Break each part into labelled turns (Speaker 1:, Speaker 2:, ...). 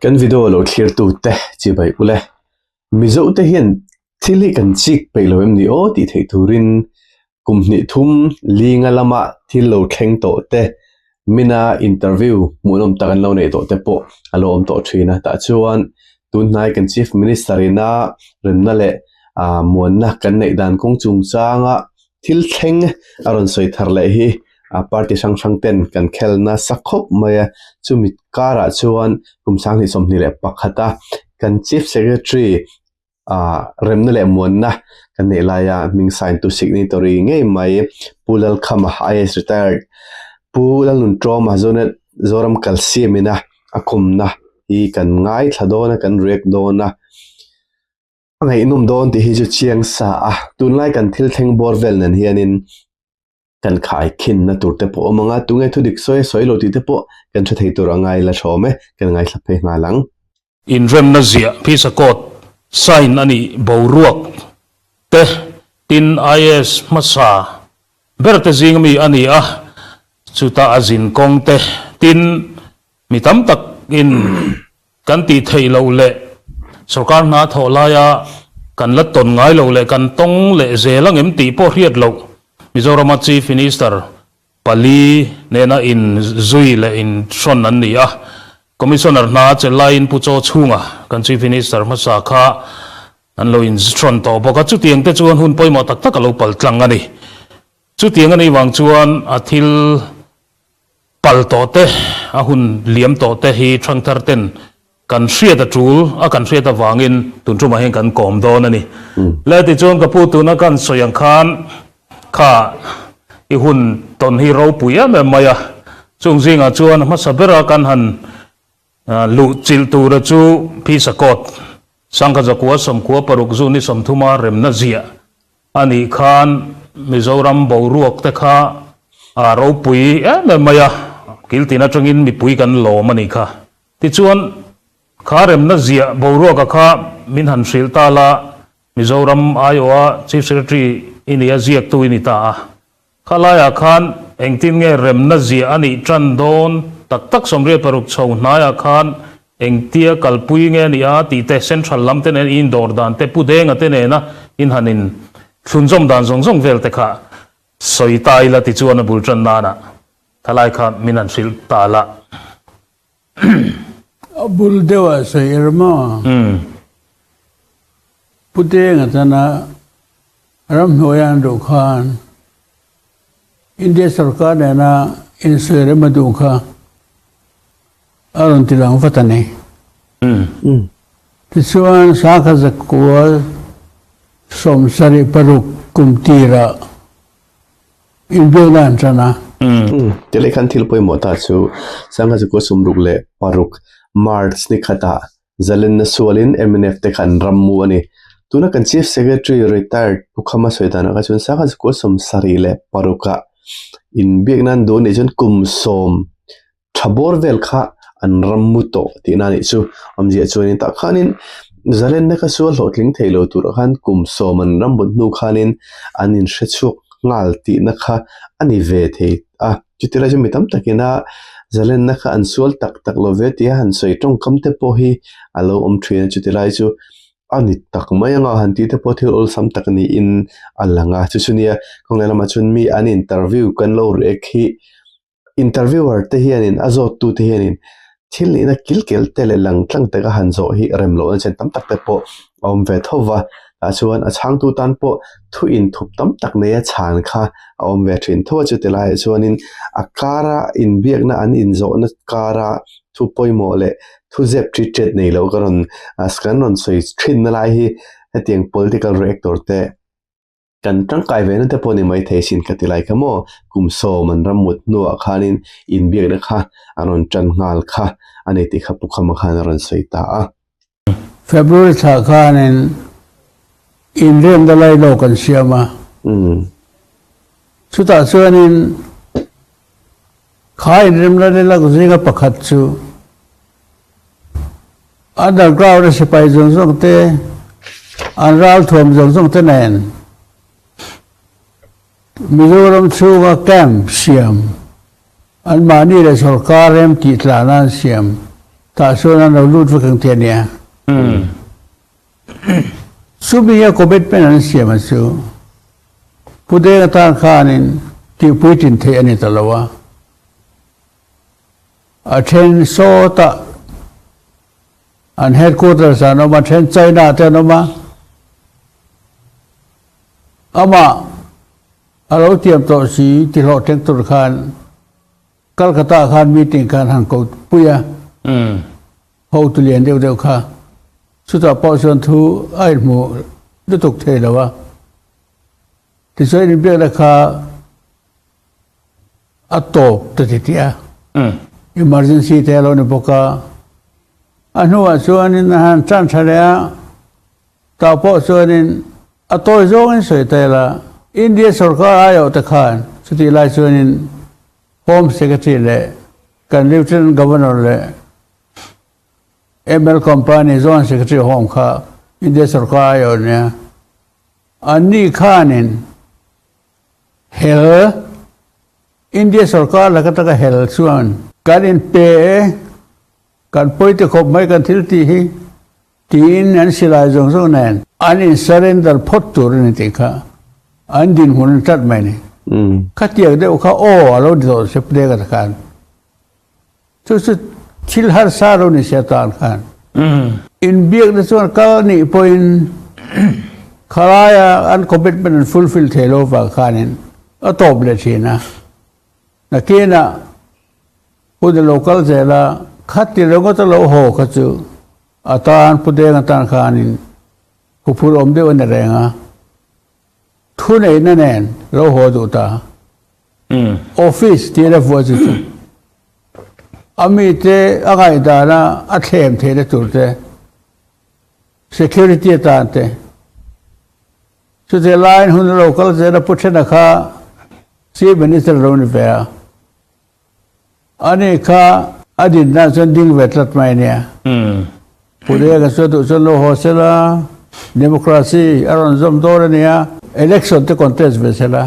Speaker 1: Kan video lo thlir tu te chibai ule. Mizo te hian thil hi kan chik peih lo em ni aw tih theih turin kum hnih thum linga lama thil lo thleng tawh te mina interview hmuhnawm tak an lo neih tawh te pawh a lo awm tawh thin a. Tah chuan tunhnai kan Chief Minister ina remna leh ah muanna kan neih dan kawng chungchanga thil thleng a rawn sawi thar leh hi a party hrang hrang ten kan khel nasa khawp mai a chumi karah chuan kum sanghnih 21 a kan chief secretary ah remna leh muanna kan neih laia hming sign tu signatory ngei mai Pu Lalkhama I_A_S retired Pu Lalnuntawma Zonet Zoram Kalsiam ina a kawmna hi kan ngaithla dawn a kan react dawn a. A ngaihnawm dawn tih hi chu chiang sa a, tunlai kan thil thleng bawr vel nen hianin kan khai khinna tur te pawh a awm ang a, tunge thudik sawi a sawi lo tih te pawh kan hre thei tur a ngai la hrawm e, kan ngaithla phei nghal ang.
Speaker 2: Inremna ziah Phisa Court sign a nih boruak te tin IAS hmasa ber te zing ami a ni a, chuta a zin kawng te tin mi tam tak in Kan tih theih loh leh sorkar hna thawh laia kan la tawn ngai loh leh kan tawng leh zel ang em tih pawh hriat loh Mizorama Chief Minister pali nena in zui leh in hrawn an ni a. Commissioner hna a chelh laiin Pu Chaw Chhunga kan Chief Minister hmasa kha an lo in hrawn tawh bawk a, chutiang te chuan hun pawimawh tak tak a lo pal tlang a ni. Chutiang a nih vang chuan a thil Pal tawh te, a hun liam tawh te hi thangthar ten kan hriat a tul a kan hriat avangin tun tumah hian kan kawm dawn a ni. Le tichuan ka pu tuna kan sawi ang khan kha i hun tawn hi ropui em em mai a, chung zingah chuan hmasa bera kan han luh chilh tura chu Phisa Court Sangkha Zakua 96 zu ni 30 a remna ziah A nih khan Mizoram boruak te kha a ropui em em mai a, kiltin atangin mipui kan lawm a nih kha. Tichuan, kha remna ziah boruaka kha min han hrilh ta la, Mizoram aiawha Chief Secretary i nia ziaktu i ni ta a. Kha laiah khan engtin nge remna ziah a nih tan dawn tak tak 86 chho hnaiah khan engtia kalpui nge a nih a tih te Central lam te nen indawr dan te Pu Denga te nena in han in thlunzawm dan zawng zawng vel te kha sawi ta ila tichuan a bul tan nanah thalai kha min han hrilh ta la.
Speaker 3: A bul deuh ah sawi er maw? Pu Denga tana Ramhnuaia an duh khan India sorkar nena insawi rem a duh kha a rawn ti lang vat a ni. Tichuan Sangkhat Zakual 76 kum tirah inbiakna an tan a.
Speaker 1: Tilai khan thil pawimawh ta chu Sangkhat Zakual 66 March ni khatah Zalenna sualin mnf te kha an ram mu a ni. Tuna kan Chief Secretary retired Pu Khama sawi danah kha chuan Sangha Zakua 76 ah inbiak nan duh anih chuan kum sawm tha bawr vel kha an ram mu tawh tihna anih chu. Awmzia chuanin tah khanin Zalenna kha sual hlawhtling thei lo turah khan kum sawm an ram mut hnu khanin an inhre chhuak nghal tihna kha a ni ve thei a. Chutilai chu mi tam takin a zalenna kha an sual tak tak lo ve tia han sawi tawngkam te pawh hi a lo awm thin a, chutilai chu a ni tak mai anga han tih te pawh thil awlsam tak niin a lang a, chu chu nia kawng leh lamah chuan mi an interview kan lo rek hi interviewer te hianin a zawttu te hianin thil nihna kil kel te leh lang tlang taka han zawh hi rem loh na chen tam tak te pawh a awm ve tho va tah chuan a chhangtu tan pawh thu inthup tam tak neia chhan kha a awm ve thin tho a chuti laiah chuanin a kara inbiakna an inzawhna kara thu pawimawh leh thu zep ṭit ṭet nei loh ka rawn kan rawn sawi thin na lai hi hetiang political reactor te. Kan tangkai ve na te pawh ni maithei sin ka ti lai kha maw, kum sawm an ram mut hnuah khanin inbiakna kha a rawn tan nghal kha a ni tih kha Pu Khama khan a rawn sawi ta a.
Speaker 3: February thla khanin inremna lai lo kan siam a, chutah chuanin kha inremna lai lak zinga pakhat chu Underground a sipai zawng zawng te, an ralthuam zawng zawng te nen Mizoram chhunga camp siam, anmahni leh sorkar rem tih tlahna an siam. Tah chuan an lo lut vek ang tih a nia. Chumi a commitment an siam a chu Pu Deng atan khanin tihpui tin theih a ni ta lo a. A then sawtah an headquarters ah an awm a, then China ah te an awm a. Amah a lo tiam tawh si ti hlawhtling tur khan Calcutta khan meeting khan han ko pui a, hotu lian deuh deuh kha chutah pawh chuan thu a inhmu lutuk thei lo a. Tichuan inbiakna kha a tawp ta ti tih a, emergency te a lo ni bawk a. A hnuah chuanin a han tan tha leh a, tah pawh chuanin a tawi zawngin sawi ta ila, India sorkar aiawh te khan chutih lai chuanin Home Secretary leh kan Lieutenant Governor leh ML Company Zone Secretary Home kha India sorkar aiawh nia. Anni khanin hel India sorkar laka taka hel chuan kan inpe e, kan pawi ti khawp mai kan thil tih hi tiin an silai zawng zawng nen an in surrender phawt tur a ni tih kha an dinhmun an tlat mai a ni. Khatiang deuh kha aw a lo ni tawh sep dek a khan. Chu chu thil harsa lo ni sia tan khan. Inbiakna chuan kal nih pawhin khalaia an commitment an fulfill thei lo vang khanin a tawp leh thin a. Nakinah hun a lo kal zel a, khati ringawt a lo haw kha chu a tan Pu Deng atan khanin huphurh awm deuh a ni reng a. Thuneihna nen lo haw duh ta. Office tih la vuah chu chu a mite a ngaihdana a thlem theihna tur te, security atan te, chutih laiin hun a lo kal zel a Pu Thena kha Chief Minister a lo ni ve a, ani kha a dinna chuan ding ve tlat mai a nia. Pu Denga chu a duh chuan lo haw sela, democracy a rawn zawm dawn a nia, election te contest ve sela.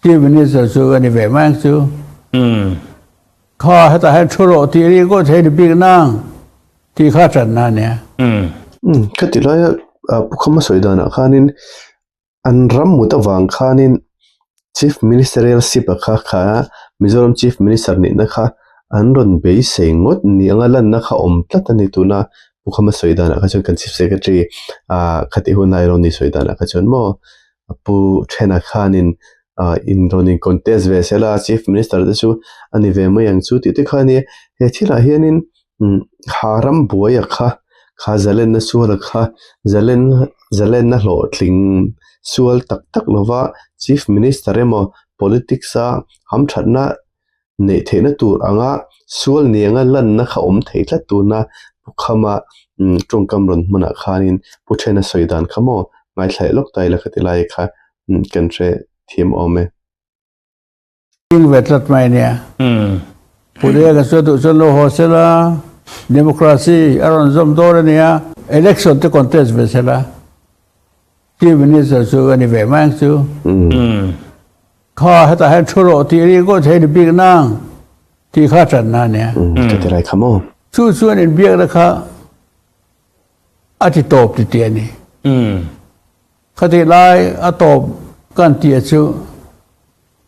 Speaker 3: Chief Minister chu a ni ve mai ang chu. Kha hetah hian thu rawh tih ri ngawt thei ni bik nang tih kha a tanna a nia.
Speaker 1: Khati laia Pu Khama sawi danah khanin an ram mut avang khanin Chief Ministerial seat a kha kha Mizoram Chief Minister nihna kha an rawn beisei ngawt ni anga lanna kha awm tlat a ni tuna Pu Khama sawi danah kha chuan kan Chief Secretary ah khati hun lai rawn ni sawi danah kha chuan maw Pu Thena khanin in rawn in contest ve sela Chief Minister te chu a ni ve mai ang chu tih te kha a nia. He thilah hianin ha ram buaia kha kha zalenna suala kha zalen zalenna hlawhtling sual tak tak lova Chief Minister emaw politics a hamthatna neih theihna tur anga sual ni anga lanna kha awm thei tlat tuna Pu Khama tawngkam rawn hmunah khanin Pu Thena sawi dan kha maw ngaithla lawk ta ila ka ti lai kha kan hre thiam awm e.
Speaker 3: Ding ve tlat mai nia. Pu Denga chu a duh chuan lo haw sela, democracy a rawn zawm dawn a nia, election te contest ve sela, Chief Minister chu a ni ve mai ang chu. Kha hetah hian thu rawh tih ri ngawt thei ni bik nang tih kha tanna a nia.
Speaker 1: Ka ti rai kha maw?
Speaker 3: Chu chuan inbiakna kha a ti tawp ti tih a ni. Khatih lai a tawp kan tih chu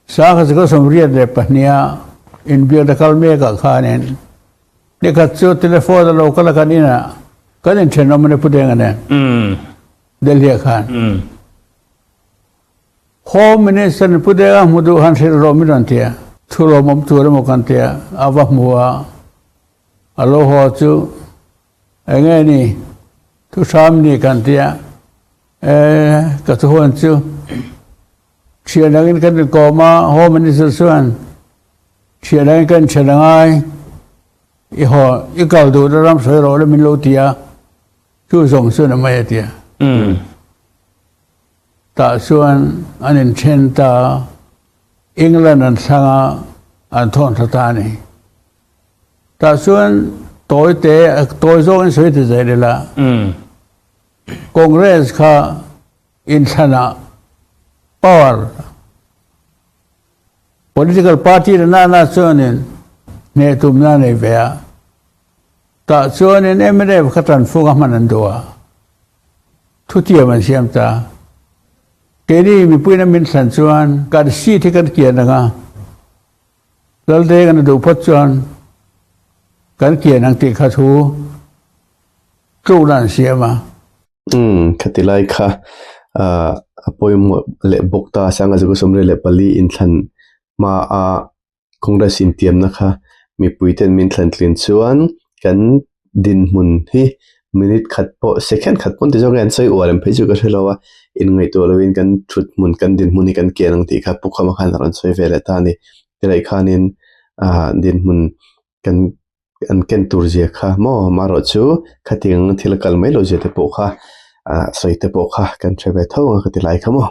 Speaker 3: Sangha Zika 82 a inbiakna kal mekah khanin nikhat chu telephone a lo kal a kan inah kan inthenawm a ni Pu Denga nen Delhi-ah khan. Home Minister ni Pu Denga hmu duh han hrilh rawh min rawn ti a, thu lawmawm tur emaw kan ti a, a va hmu a, a lo haw chu eng nge ni thu hram ni kan ti a, e ka thu huan chu thian angin kan inkawm a, Home Minister chuan thian angin kan inthen a ngai, i haw i kal duhna ram sawi rawh le min lo ti a, chu zawng chuan a mai a ti a. Tah chuan an inthen ta a, England an thlang a, an thawn thla ta a ni. Tah chuan tawi te, tawi zawngin sawi ti zel ila, Congress kha inthlanah power, political party la nana chuanin hneh tumna a nei ve a. Tah chuanin mnf kha tanfung a hman an duh a, thutiam an siam ta. Keini mipuiin a min thlan chuan kan seat hi kan kian ang a, Laldeng an a duh phawt chuan kan kian ang tih kha thu tlukna an siam a.
Speaker 1: Umm, khati lai kha a pawimawh leh bawk ta, Sangha 34 inthlan hma a Congress intiamna kha mipuiten min thlan tlin chuan kan dinhmun hi minute khat pawh second khat pawn ti zawk nge an sawi uar em phei chu ka hre lo a, inngaihtuah loin kan thut hmun kan dinhmun hi kan kian ang tih kha Pu Khama khan a rawn sawi ve leh ta a ni. Tilai khanin ah dinhmun kan an ken tur zia kha maw amaherawh chu khatiang thil a kal mai loh zia te pawh kha ah sawi te pawh kha kan hre ve tho ang a ka ti lai kha maw.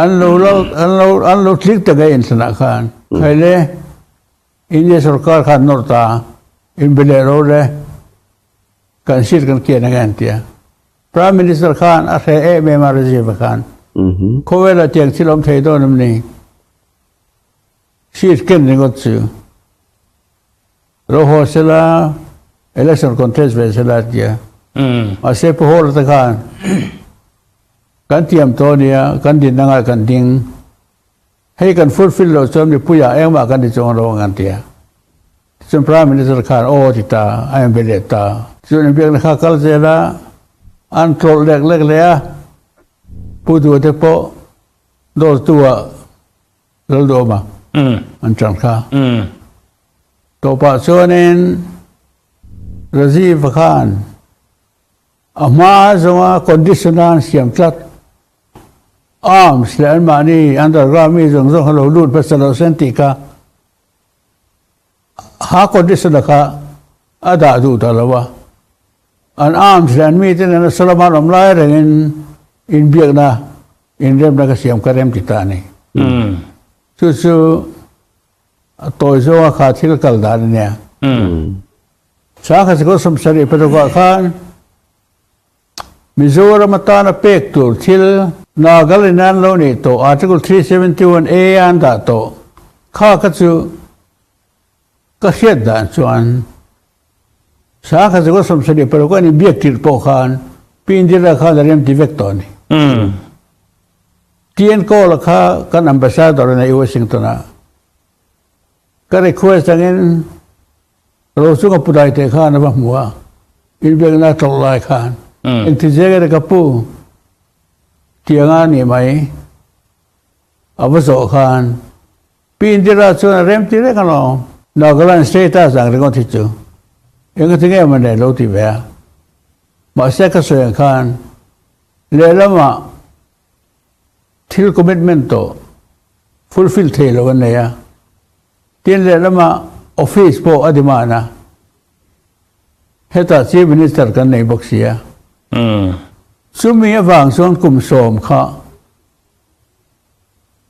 Speaker 3: An lo lo an lo an lo tlik ta ngei inthlanah khan khaile India sorkar khan nawr ta inbe leh ro le kan seat kan kian ange an tia. Prime Minister khan a hre em em a Rajiv a khan khawvelah tiang thil awm thei dawn em ni? Seat ken ringawt chu ro haw sela election contest ve sela a tia. Mahse Pu Hawla te khan kan tiam tawh ania, kan dinna ngai kan ding, hei kan fulfill loh chuan mipuiah engmah kan ti chuang lo ang an tia. Tichuan Prime Minister khan aw a ti ta, a inbe leh ta. Chuan inbiakna kha kal zel a, an tlawlh lek lek leh a, Pu Duha te pawh dawrtu ah Laldawma an chang kha. Tawpah chuanin Rajiv-a khan a hma zawnga condition a an siam tlat, arms leh anmahni underground mi zawng zawng kha lo lut hmasa loh se an tih kha, ha condition-a kha a dah duh ta lo a. An arms leh an mite nena Solomon awm lai rengin inbiakna Inremna ka siam ka rem ti ta a ni. Chu chu a tawi zawnga kha thil kal dan a nia. Sangha 76 ah khan Mizoram atana pek tur thil Nagaland an lo neih tawh Article 371 A an dah tawh kha kha chu ka hriat dan chuan Sangha 76 an inbiak tirh pawh khan Pi Indira khan a rem ti vek tawh a ni. TN Kawl-a kha kan ambassador a nei Washington-ah. Ka request angin Rochunga pu Daite khan a va hmu a, inbiakna a tlawh lai khan engti zeng ere ka pu tianga a nih mai a va zawh khan Pi Indira chuan a rem ti reng alawm. Nagaland status ang ringawt hi chu engati nge maw nei lo ti ve a. Mahse ka sawi ang khan lehlamah thil commitment tawh fulfill thei lo an nei a. Tin lehlamah office pawh a demand a. Hetah Chief Minister kan nei bawk si a. Chumi avang chuan kum sawm kha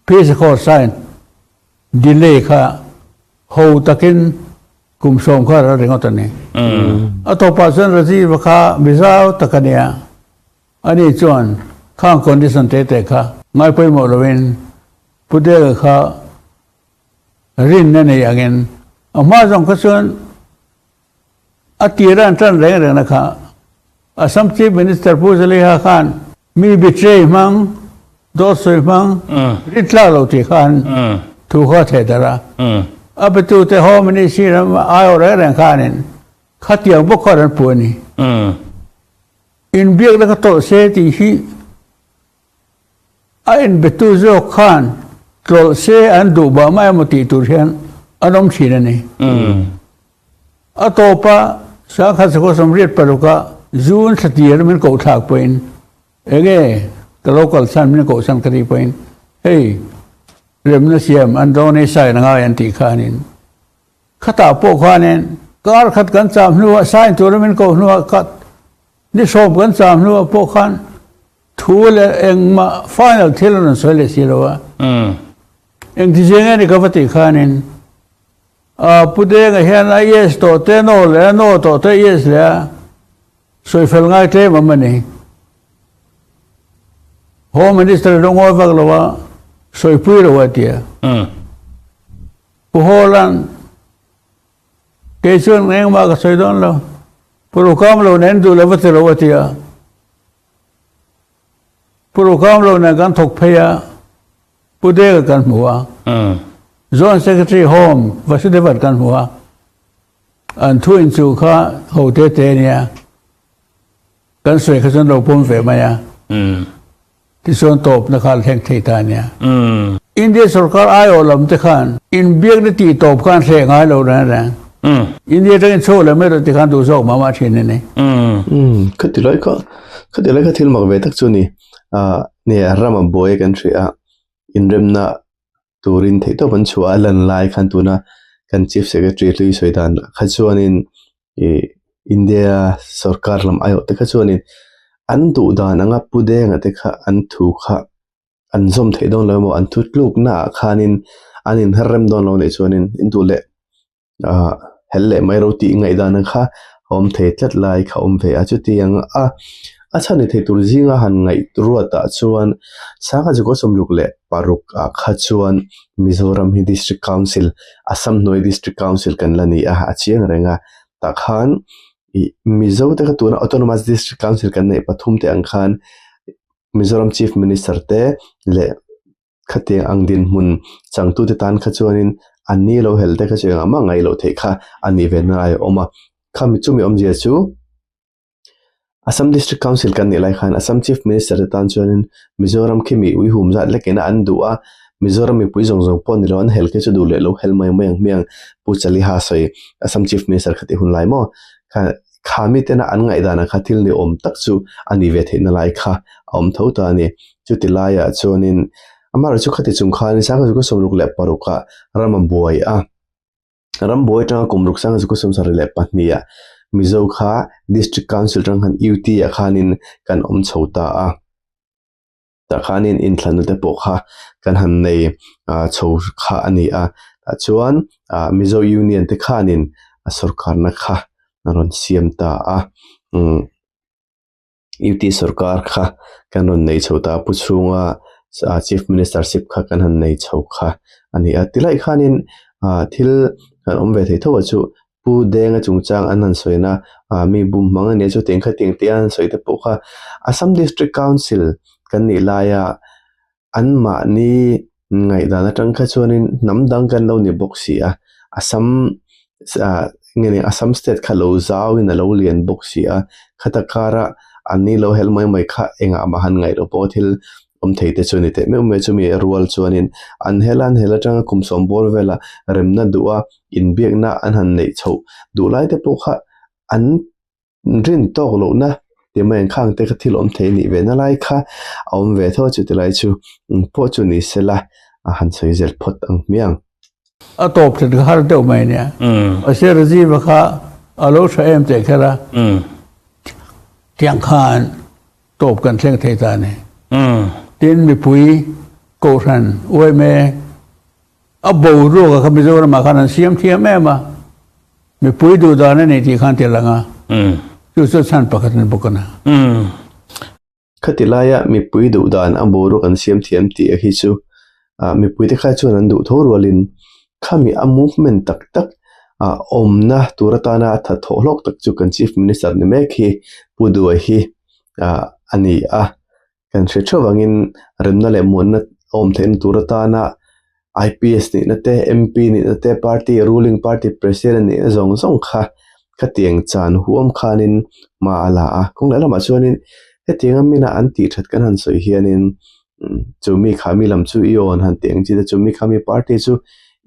Speaker 3: Peace Accord sign delay kha ho takin kum sawm kha ral ringawt a ni. A tawpah chuan Rajiv-a kha mizau tak a nia, ani chuan khang condition te te kha ngai pawimawh loin Pu Dega kha rinna nei angin a hma zawng kha chuan a tira an tan reng rengna kha Assam Chief Minister Pu Zaliha khan mi betray hmang, dawt sawi hmang, rin tlak lo tih khan thu kha a theh darh a. A betute Home Ministry ram aiawh reng reng khanin khatiang bawk khan an puh a ni. Inbiakna kha tawlh se tih hi A inbetu zawk khan tlawlh se an duh bah mai emaw tih tur hian an awm thin a ni. A tawpa 1986 ah June thla tir min koh thlak pawhin enge ka lo kal chhan min koh chhan ka tih pawhin hei remna siam an dawn ei sign a ngai an tih khanin khatah pawh khanin kar khat kan cham hnuah sign tura min koh hnuah Ni sawm kan cham hnuah pawh khan thu leh engmah final thil an rawn sawi leh si lo a. Engti zia nge ni ka va tih khanin Pu Denga hian a yes tawh te no leh a no tawh te yes leh a sawi fel ngai tlem awm a ni. Home Minister lo ngawi vak lo a sawipui lo a ti a. Pu Hawla'n. Kei chuan engmah ka sawi dawn lo. Pu Rukam lo nen duh lo va ti lo a ti a. Pu Rukam lo nen kan thawk phei a, Pu Dega kan hmu a. Joint Secretary Home Vasudevan kan hmu a. An thu inchuh kha ho te te a nia. Kan sawi kha chuan lo pawm ve mai a. Tichuan tawpna kha a thleng thei ta a nia. India sorkar aiawh lam te khan inbiakna tih tawp khan hreh ngai lo reng reng. India atangin chhuak leh mai rawh ti khan duh zawk mah mah thin a ni.
Speaker 1: Khati lai kha khati lai kha thil mak ve tak chu ni. Nia ram a buai kan hria a, inremna turin theihtawp an chhuah a lan lai khan tuna kan Chief Secretary hlui sawi dan kha chuanin ih India sorkar lam aiawh te kha chuanin an duh dan anga pu Denga te kha an thu kha an zawm theih dawn lo emaw an thu tlukna ah khanin an inher rem dawn lo anih chuanin in duh leh ah hel leh mai ro tih ngaihdan ang kha a awm thei tlat lai kha a awm ve a chutiang a a chhan ni thei tur zinga han ngaih ruat ah chuan sangha zukua sawmruk leh paruk ah kha chuan Mizoram hi District Council Assam hnuai District Council kan la ni a a chiang reng a tah khan ih Mizo te kha tuna Autonomous District Council kan neih pathum te ang khan Mizoram Chief Minister te leh. Khatiang ang dinhmun changtute tan kha chuanin an ni lo hel te kha chu engah mah ngaih loh theih kha a nih ve na lai a awm a. Khami chumi awmzia chu Assam District Council kan nih lai khan Assam Chief Minister te tan chuanin Mizoram khi mi uihum zat lekin a an duh a, Mizoram mipui zawng zawng pawh ni lo an hel khi chu duh leh lo hel mai mai ang hmiang Pu Chaliha sawi Assam Chief Minister kha tih hun lai maw kha Kha mitena an ngaihdanah kha thil ni awm tak chu a ni ve theihna lai kha a awm tho ta a ni. Chuti laiah chuanin amaherawhchu khati chung khan Sangha 16 ah ram a buai a, ram buai atanga kum ruk Sangha 72 ah Mizo kha District Council atang khan UT ah khanin kan awm chho ta a. Tah khanin inthlanna te pawh kha kan han nei chho kha a ni a tah chuan ah Mizo Union te khanin a sawrkarna kha a rawn siam ta a umm UT sawrkar kha kan rawn nei chho ta a pu chhunga Chief Minister ship kha kan han nei chho kha a ni a tilai khanin ah thil kan awm ve thei tho a chu Pu Denga chungchang an han sawina ah mi bum hmang a nia chu tiang kha tiang tia an sawi te pawh kha Assam District Council kan nih laia anmahni ngaihdan atang kha chuanin hnam dang kan lo ni bawk si a Assam ah nge ni Assam state kha lo zauin a lo lian bawk si a khata kara anni lo helh mai mai kha engah mah han ngaih loh pawh thil awm thei te chu ni teh meuh mai chumi rual chuanin an hel a an hel atanga kum sawm bawr vela remna duh a inbiakna an han neih chhoh duh lai te pawh kha an rin tawk lohna ti mai ang khang te kha thil awm thei a nih ve na lai kha a awm ve tho a chuti lai chu pawh chu ni sela a han sawi zel phawt ang hmiang.
Speaker 3: A tawp that kha har deuh mai nia. Mahse Rajiv-a kha a lo tha em teh kher a, tiang khan tawp kan thleng thei ta a ni. Tin mipui Kohhran yma A boruak a kha Mizoram ah khan an siam thiam em a, mipui duh dan a ni tih khan ti lang a, chu chu chhan pakhat a ni bawk a na.
Speaker 1: Khati laia mipui duh dan a boruak an siam thiam tih a hi chu mipui te kha chuan an duh tho rualin khami a movement tak tak awmna tur atana a that thawh hlawk tak chu kan Chief Minister ni mek hi Pu Duai hi a ni a. Kan hre theuh vangin remna leh muanna awm theihna tur atana IPS nihna te, MP nihna te, party ruling party president nihna zawng zawng kha khatiang chan huam khanin hma a la a. Kawng leh lamah chuanin hetianga mina an tih that kan han sawi hianin chu mi kha mi lam chu i awn han tih ang chi te, chu mi kha mi party chu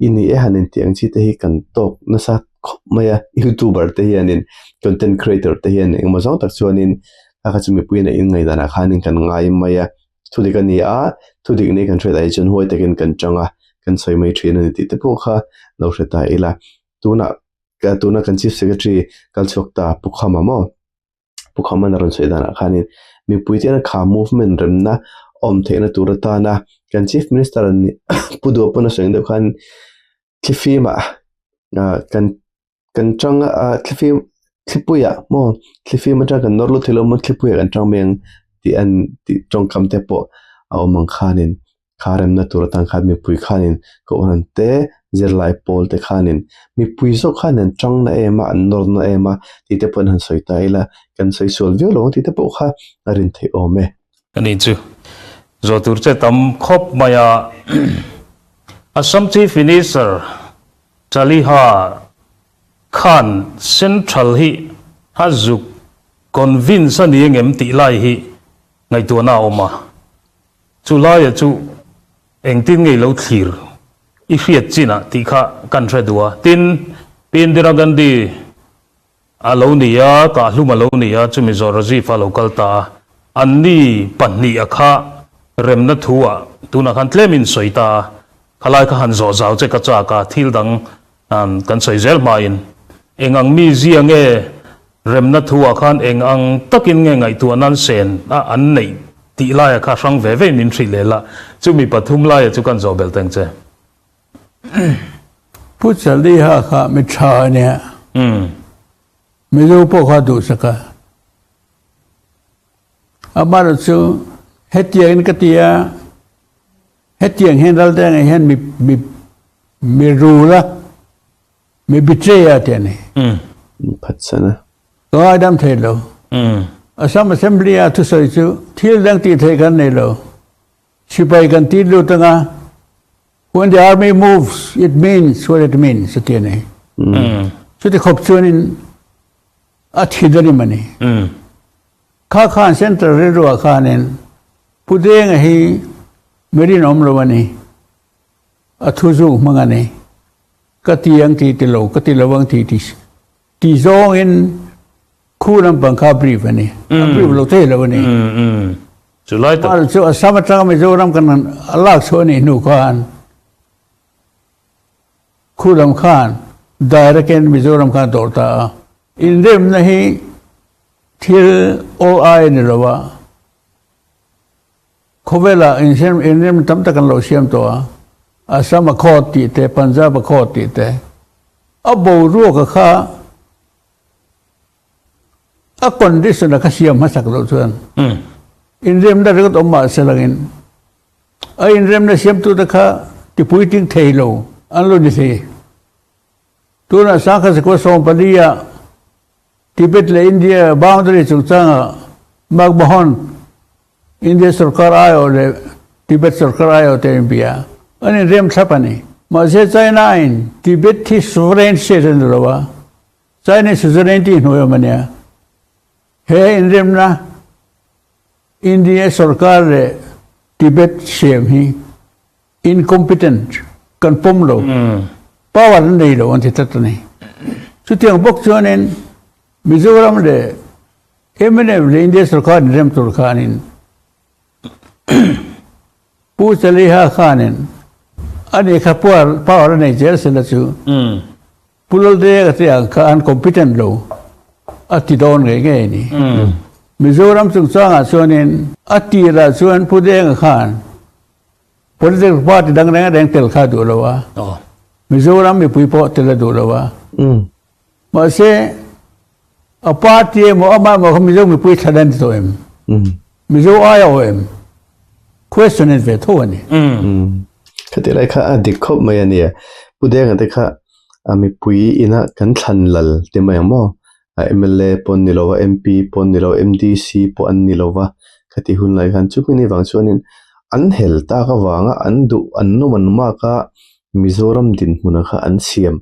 Speaker 1: i ni e han intih ang chi te hi kan tawk nasa khawp mai a. Youtuber te hianin content creator te hian engemaw zawng tak chuanin a kha chu mipui in a in ngaihdan ah khanin kan ngai mai a thudik a ni a thudik nei kan hriat ah hi chuan huai takin kan chang a kan sawi mai thin a ni tih te pawh kha lo hre ta ila tunah tuna kan chief secretary kal chhuak ta Pu Khama maw Pu Khama a rawn sawi dan ah khanin mipui te hian kha movement remna awm theihna tur atana kan chief minister Pu Duha pawn a sawi ang deuh khan thlifim ah kan kan tang a thlifim thlipui ah maw thlifim atang kan nawr lut thei lo maw thlipui ah kan tang mai ang tih an tih tawngkam te pawh a awm ang khanin kha remna tur atan khan mipui khanin kohhran te. zirlai pawl te khanin mipui zawk khan an tang na em a, an nawr na em a tih te pawh an han sawi ta ila, kan sawi sual viau lo ang tih te pawh kha a rin theih awm e.
Speaker 2: Ka ni chu zawh tur che tam khawp mai a, Assam Chief Minister Chaliha khan Central hi a zuk convince a ni engem tih lai hi ngaihtuahna a awm a, chu laia chu engtin nge i lo thlir i hriat chinah tih kha kan hre duh a. Tin, Pi Indira Gandhi a lo ni a, Kahlum a lo ni a, chumi zawh Rajiv a lo kal ta a, anni pahniha kha remna thu-ah tunah khan tlemin sawi ta a, khalai kha han zawh zau che ka chak a, thil dang Kan sawi zel hmain eng ang mi zia nge remna thu ah khan eng ang takin nge ngaihtuah nan sen a an neih tih laia kha hrang ve ve min hrih leh la, chumi pathum laia chu kan zawh belh teng che.
Speaker 3: Pu Chaliha kha mi tha a nia. Mizo pawh kha duhsak a. Amaherawhchu chu hetiangin ka ti a. Hetiang hian Raldengah hian mi mi mi rul a, mi betray a ti a ni.
Speaker 1: Phatsan a.
Speaker 3: Ka ngaidam thei lo. Assam Assembly a thusawi chu thil dang tih theih kan nei lo. Sipai kan tit lut anga, when the army moves, it means what it means a ti a ni. Chuti khawp chuanin a thi darim a ni. Kha khan Central rilruah khanin Pu Denga hi mi rinawm lo a ni, a thu zuk hmang a ni, ka ti ang ti ti lo, ka ti lo ang ti ti ti zawngin khu lampang kha a brief a ni, a brief lo thei lo a ni.
Speaker 2: Chu lai tak.
Speaker 3: Chu Assam atanga Mizoram kan a lak chhuah a nih hnu khan khu lam khan direct in Mizoram khan a dawr ta a. Inremna hi Thil aw ai a ni lo a, khawvelah insiam inrem tam tak an lo siam tawh a, Assam Accord tih te, Punjab Accord tih te, a boruak a kha a condition a kha siam hmasak loh chuan inremna ringawt awm mahse langin a inremna siamtute kha tipuitling thei lo an lo ni thei. Tunah Sangha Zakua 14 ah Tibet leh India boundary chungchanga McMahon, India sorkar aiawh leh Tibet sorkar aiawh te inbia an inrem thlap a ni. Mahse China in Tibet hi sovereign state a ni lo a, Chinese suzerainty hnuai awm a nia. He inremna India sorkar leh Tibet siam hi incompetent kan pawm lo, power an nei lo an ti tlat a ni. Chutiang bawk chuanin Mizoram leh mnf leh India sorkar inrem tur khanin Pu Chaliha khanin a ni kha power a nei zel sela chu Pu Laldega te ang kha an competent lo a ti dawn ngei ngei a ni. Mizoram chungchangah chuanin a tirah chuan Pu Denga khan Political party dang reng reng tel kha duh lo a, Mizoram mipui pawh tel a duh lo a. Mahse, a party emaw amah emaw kha Mizo mipui thlan a ni tawh em? Mizo ai a awh em? Question a ni ve tho a ni.
Speaker 1: Khati lai kha a dik khawp mai a nia. Pu Denga te kha a mipui ina kan thlan lal ti mai ang maw? A mla pawh an ni lo a, MP pawh an ni lo a, MDC pawh an ni lo va, khati hun lai khan chumi ni vang chuanin an hel tak avanga an duh an nawm an mak a, Mizoram dinhmuna kha an siam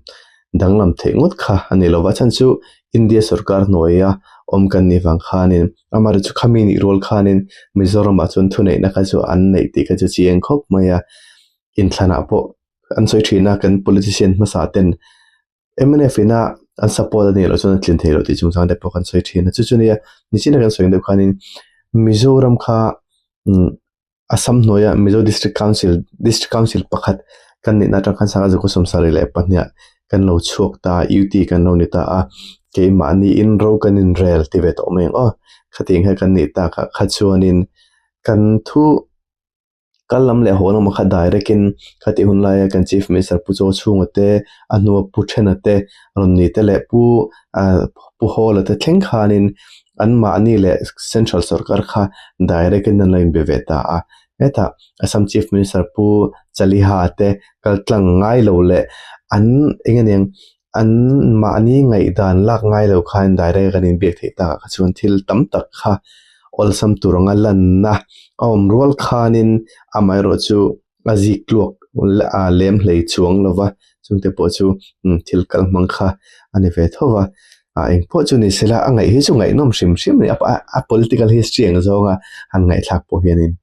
Speaker 1: danglam theih ngawt kha a ni lo va, chhan chu India sorkar hnuaia awm kan nih vang khanin amaherawhchu chu khami nih rual khanin Mizoramah chuan thuneihna kha chu an neih tih kha chu chiang khawp mai a, inthlanah pawh an sawi thin a kan politician hmasa ten mnf ina an support a nih loh chuan a tlin theih loh tih chungchang te pawh kan sawi thin a chu chu nia nichina kan sawi ang deuh khanin Mizoram kha umm Assam hnuaia Mizo District Council District Council pakhat kan nihna atang khan sangha zakua 74 kan lo chhuak ta a UT kan lo ni ta a keimahniin ro kan inrel ti ve tawh mai ang aw khatiang hian kan nih takah kha chuanin kan thu Kal lam leh haw lamah kha direct in khatih hun laia kan Chief Minister Pu Chaw Chhunga te, a hnua Pu Thena te rawn ni te leh Pu ah Pu Hawla te thleng khanin anmahni leh Central sorkar kha direct in an lo inbe ve ta a. Hetah Assam Chief Minister Pu Chaliha te kal tlang ngai lo leh an eng aniang an mahni ngaihdan lak ngai lo khan direct a kan inbiak theih takah kha chuan thil tam tak kha awlsam tur anga lanna a awm rual khanin amaherawh chu a zik tluak a lem hlei chuang lo va, chungte pawh chu thil kal hmang kha a ni ve tho va, ah eng pawh chu ni sela a ngaih hi chu ngaihnawm hrim hrim a ni a, a political history ang zawnga han ngaihthlak pawh hianin.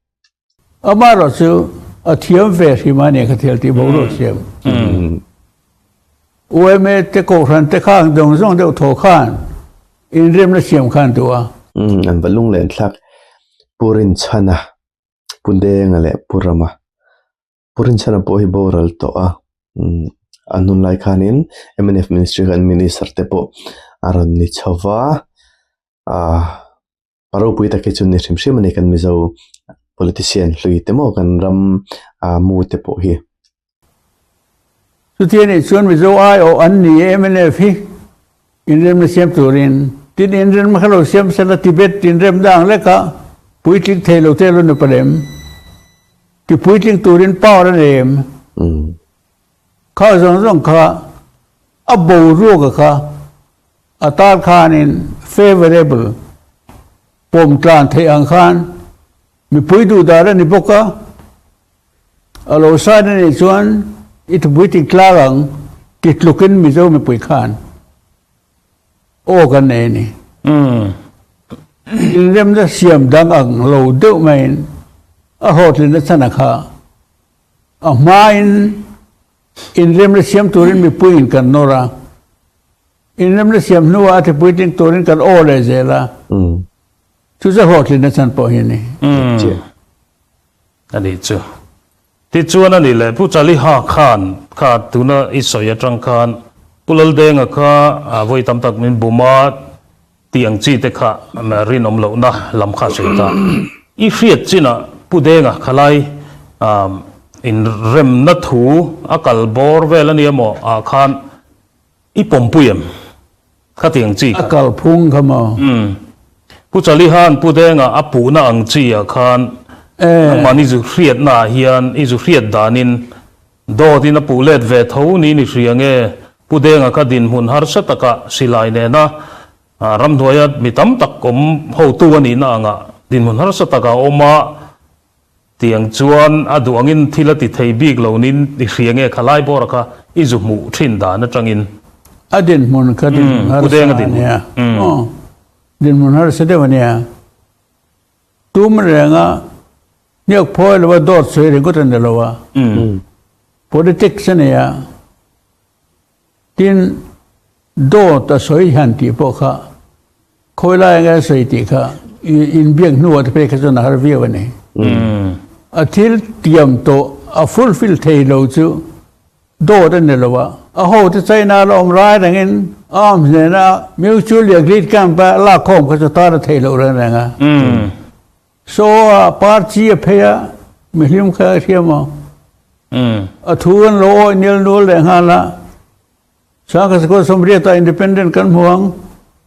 Speaker 3: Amaherawh chu a thiam ve hrim a ni kha thil tih boruak siam. UMA te kohhran te khang zawng zawng deuh thaw khan inremna siam khan duh a.
Speaker 1: An va lunglen thlak Pu Rinchhana. Pu Denga leh Pu Rama. Pu Rinchhana pawh hi boral tawh a, umm a hnun lai khanin mnf ministry khan minister te pawh a rawn ni chho va, ahh a ropui tak hi chu ni hrim hrim a ni kan Mizo politician hlui te maw kan ram ah mu te pawh hi.
Speaker 3: Chuti a nih chuan Mizo aiawh an ni e mnf hi inremna siam turin tin inremna kha lo siam sela Tibet inremna ang leka puitling thei lo te lo ni palem ti puitling turin power a nei em? Kha zawng zawng kha a boruaka kha a tar khanin favourable pawm tlan theih ang khan mipui duhdan a ni bawk a. A lo sign a nih chuan i thupui tik tlang ang ti tlukin Mizo mipui khan aw kan nei a ni. Inremna siam dang ang lo deuh maiin a hlawhtlinna chhan a kha. A hmain inremna siam turin mipuiin kan nawr a, inremna siam hnuah a thupui tling turin kan aw leh zel a, chu chu hlawhtlinna chhan pawh hi a ni.
Speaker 2: A nih chu. Tichuan a nih leh Pu Chaliha khan kha tuna i sawi atang khan Pu Laldenga kha vawi tam tak min bum a tih ang chi te kha rinawm lohna lam kha a sawi ta. I hriat chinah Pu Denga khalai inremna thu a kal bawr vel a nia maw ah khan I pawmpui em? Khati ang chi
Speaker 3: kha. A kalphung kha maw?
Speaker 2: Umm. Pu Chalihan Pu Denga a puhna ang chi ah khan nangmahni zu hriatna ah hian i zu hriat danin dawt in a puh let ve tho niin i hria nge? Pu Denga kha dinhmun harsa takah silai nena ramhnuaia mi tam tak awm hotu a nihna angah dinhmun harsa takah a awm a, Tiang chuan a duh angin thil a ti thei bik lo nin i hria nge kha lai bawra kha i zu hmuh thin dan atangin.
Speaker 3: A dinhmun kha dinhmun harsa a nia. Aw, dinhmun harsa deuh a nia. Tum renga hniak phawi lova dawt sawi ringawt a ni lo a. Politics a nia. Tin, dawt a sawi hian tih pawh kha khawi lai anga a sawi tih kha inbiak hnuah te phei kha chuan a har viau a ni. A thil tiam tawh a fulfill thei lo chu dawt a ni lo a, a hote China la awm lai rengin arms nena mutually agreed camp a lakkhawm kha chu tar a thei loh reng reng a. Saw a party a phei a, mihlim kha a hriam a. A thu an lo awih nel nual leh nghal a. Sangha Sakawr Sawmriata independent kan hmu ang,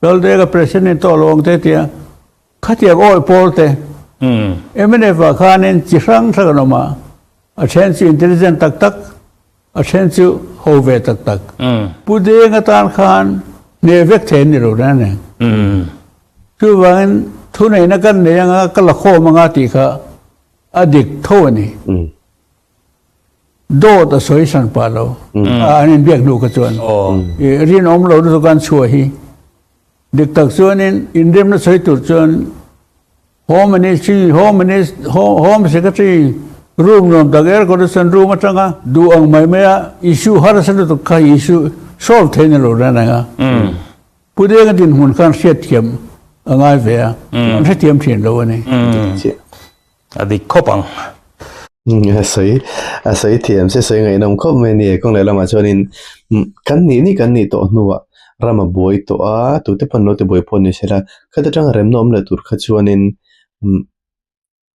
Speaker 3: Laldega president tawh lo ang te tia khatiang awih pawl te mnf ah khanin chi hrang hrang an awm a, a then chu intelligent tak tak, a then chu ho ve tak tak. Pu Deng atan khan hneh vek thei an ni lo reng a ni. Chuvangin thuneihna kan nei anga ka la khawm anga tih kha a dik tho a ni. Dawt a sawi hran pah lo. An inbiak hnu kha chuan rinawm lo lutuk an chhuah hi. Dik tak chuanin inremna sawi tur chuan Home Ministry, Home Minister, Home Secretary room nuam tak air condition room atanga duh ang mai maia issue harsa lutuk kha issue solve theih ni lo reng reng a. Pu Denga dinhmun khan hriatthiam a ngai ve a, an hrethiam thin lo a ni.
Speaker 2: A dik khawp ang.
Speaker 1: A sawi a sawi thiam se sawi ngaihnawm khawp mai a ni. Kawng leh lamah chuanin kan nih nih kan nih tawh hnuah ram a buai tawh a, tute pawn lo ti buai pawh ni sela, khata tanga remna awm leh tur kha chuanin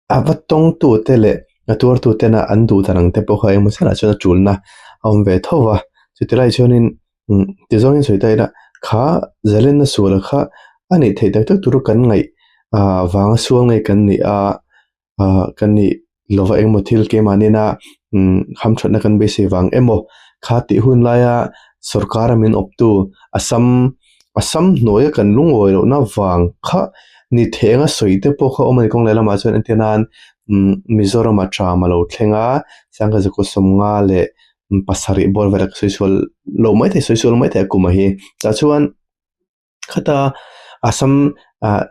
Speaker 1: A va tawngtute leh a tuartutena an duh dan ang te pawh kha engemaw chiahah chuan a tulna a awm ve tho va. Chuti lai chuanin tizawngin sawi ta ila kha zalenna suala kha a nih theih tak tak tur kan ngaih vanga sual ngei kan nih a kan nih. lova engemaw thil keimahni ina umm hamthatna kan beisei vang emaw kha tih hun laia sorkar a min awptu Assam Assam hnuaia kan lungawi lohna vang kha ni thei anga sawi te pawh kha a awm a ni kawng lehlamah chuan entir nan umm Mizoram a tram a lo thleng a sangha zakua sawmnga leh pasarih bawr vel a sawi sual lo maithei sawi sual maithei a kum a hi tah chuan khata Assam ah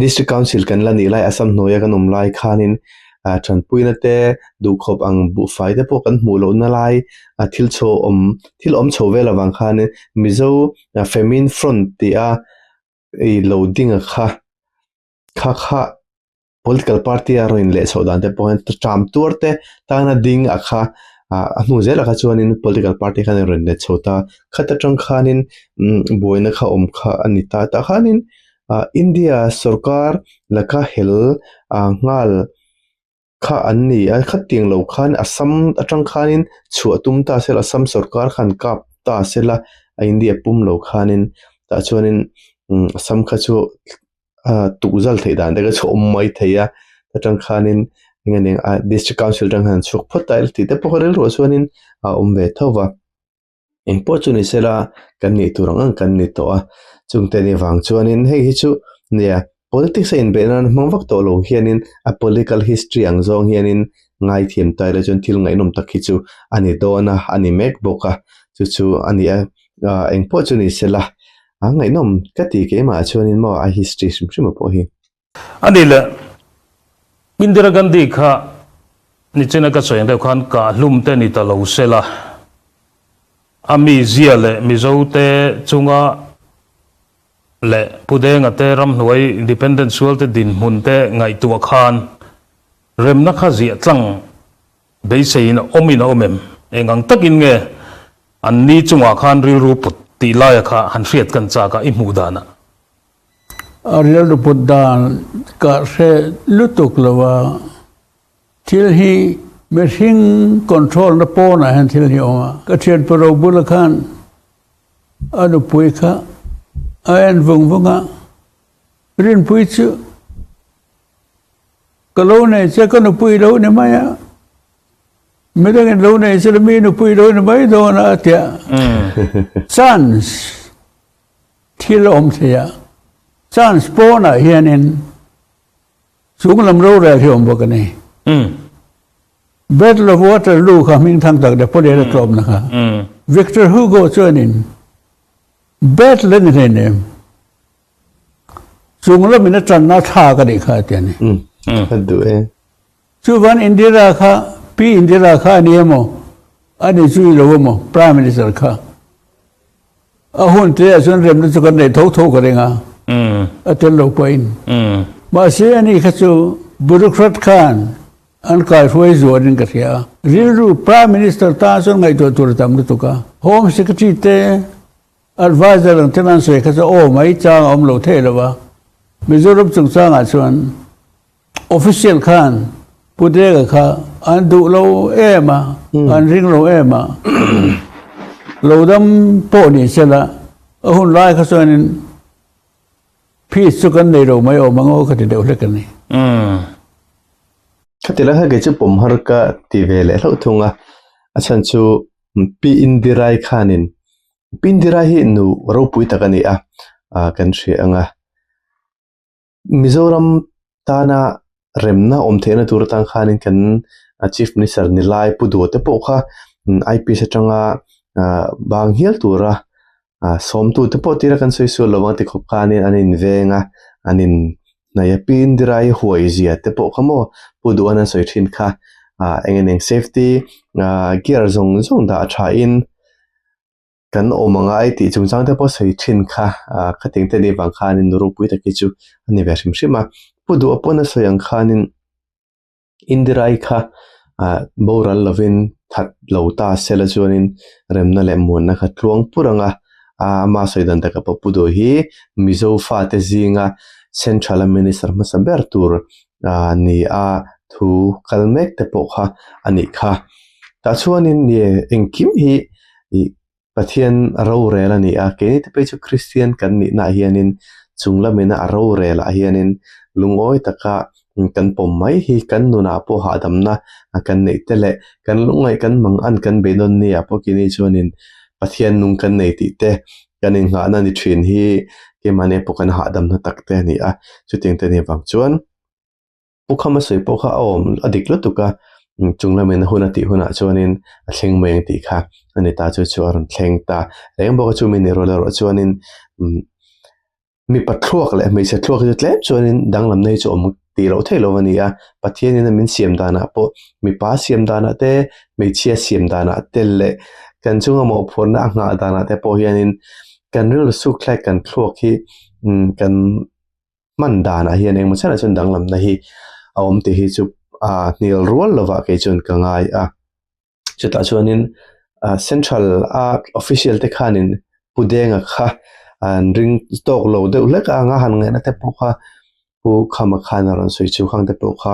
Speaker 1: District Council kan la nih lai Assam hnuaia kan awm lai khanin ah tanpuina te duhkhawp ang buhfai te pawh kan hmuh lohna lai ah thil chho awm thil awm chho vel avang khanin Mizo Famine Front tih a ih lo ding a kha kha kha political party a rawn inleh chhoh dan te pawh hian ṭam tuar te tana ding a kha ah a hnu zelah kha chuanin political party khan a rawn let chho ta khat atang khanin umm buaina kha awm kha a ni ta tah khanin ah India sorkar laka hel ah nghal kha an ni a khatiang lo khan Assam atang khanin chhuah tum ta sela Assam sorkar khan kap ta sela a India pum lo khanin tah chuanin umm Assam kha chu. ah tukzal theih dan te kha chu awm mai thei a atang khanin eng nge ah district council atang khan an chhuak phawt a tih te pawh kha rilruah chuanin a awm ve tho va engpawh chu ni sela kan nih tur ang ang kan ni tawh a chungte ni vang chuanin hei hi chu nia politics a inbeih nan hmang vak tawh lo hianin a political history ang zawng hianin ngaithiam ta ila chuan thil ngaihnawm tak hi chu a ni dawn a a ni mek bawk a chu chu a ni a ah engpawh chu ni sela. A ngaihnawm ka ti keimah chuanin maw a history hrim hrim a pawh hi.
Speaker 2: A ni le, Indira Gandhi kha nichina ka sawi ang deuh khan kah hlum te ni ta lo se la, a mizia leh Mizo te chunga leh Pu Denga te ramhnuai independent sual te dinhmun te ngaihtuah khan remna kha ziah tlang beiseiin a awmin a awm em? Eng ang takin nge An ni chungah khan rilru put tih laia kha han hriat kan chak a, i hmuh danah.
Speaker 3: A rilru put dan ka hre lutuk lo a, thil hi mihring control na pawnah hian thil hi a awm a. Ka thianpa Robula khan a nupui kha a en vung vung a, Rinpui chu ka lo nei che, ka nupui lo ni mai a. Midangin lo nei sela mi nupui lo ni mai dawn a tia chance thil a awm thei a, chance pawnah hianin chung lam rorel hi a awm bawk a ni. Battle of Waterloo kha hming thang tak Napoleon a tlawmna kha Victor Hugo chuanin battle a ni hleinem chung lamin a tanna thlak a nih kha a ti a ni.
Speaker 1: A duh e.
Speaker 3: Chuvan Indira kha Pi Indira kha a ni emaw, a ni chu i lo emaw Prime Minister kha a hun te ah chuan remna chu kan neih tho tho ka ring a, a tel lo pawhin. Mahse ani kha chu bureaucrat khan an kaihruai zuanin ka hria a. Rilru Prime Minister tan chuan ngaihtuah tur a tam lutuk a. Home Secretary te Adviser ang ten an sawi kha chu aw mai chang a awm lo thei lo a. Mizoram chungchangah chuan Official khan Pu Dega kha an duh lo em a, an ring lo em a, lo dam pawh ni sela a hun lai kha chuanin peace chu kan nei lo mai awm ang aw ka ti deuh hlek a ni.
Speaker 1: Khati lai kha kei chu pawm har ka ti ve leh hlauh thung a, a chhan chu Pi Indirai khanin Pi Indirai hi nu ropui tak a ni a, kan hria ang a. Mizoram tana remna awm theihna tur atang khanin kan Chief Minister ni lai Pu Duha te pawh kha IPS atanga bang hial tura sawmtu te pawh tira kan sawi sual lo ang ti khawp khanin an inveng a, an in hnaih a. Pi Indira-i huai zia te pawh kha maw Pu Duha'n an sawi thin kha eng eng safety gear zawng zawng dah thain Kan awm anga ai tih chungchang te pawh sawi thin kha ah khating te nih vang khanin nu ropui tak hi chu a ni ve hrim hrim a. Pu duh pawn a sawi ang khanin Indirai kha ah boral lovin that lo ta sela chuanin remna leh muanna kha tluang pur anga ah ama sawi dan takah pawh Pu duh hi Mizo fate zinga Central a Minister hmasa ber tur ah ni a thu kal mek te pawh kha a nih kha. Tah chuanin nie engkim hi ih Pathian a rorel a ni a, keini te phei chu Kristian kan nihna ah hianin chung lamina a rorel ah hianin lungawi taka kan pawm mai hi kan nunah pawh hahdamna kan neih te leh kan lungngaih kan mang an kan beidawn ni ah pawh keini chuanin Pathian nung kan nei tih te kan inghahna ni thin hi keimahni pawh kan hahdamna tak te a ni a, chutiang te ni vang chuan Pu Khama sawi pawh kha a awm a dik lutuk a, chung lamin a hun a tih hunah chuanin a thleng mai ang tih kha a ni ta chu chu a rawn thleng ta reng bawk a chumi ni rual erawh chuanin umm mipa thluak leh hmeichhe thluak hi chu tlem chuanin danglamna hi chu awm tih loh theih loh a ni a, Pathianin a min siam danah pawh mipa siam danah te hmeichhia siam danah te leh kan chunga mawhphurhna a nghah danah te pawh hianin kan rilru suk thlai kan thluak hi umm kan hman danah hian engmaw chiahah chuan danglamna hi a awm tih hi chu ah hnial rual lovah kei chuan ka ngai a chutah chuanin ah central a official te khanin Pu Denga kha an ring tawk lo deuh hlek a anga han ngaihna te pawh kha Pu Khama khan a rawn sawi chu khang te pawh kha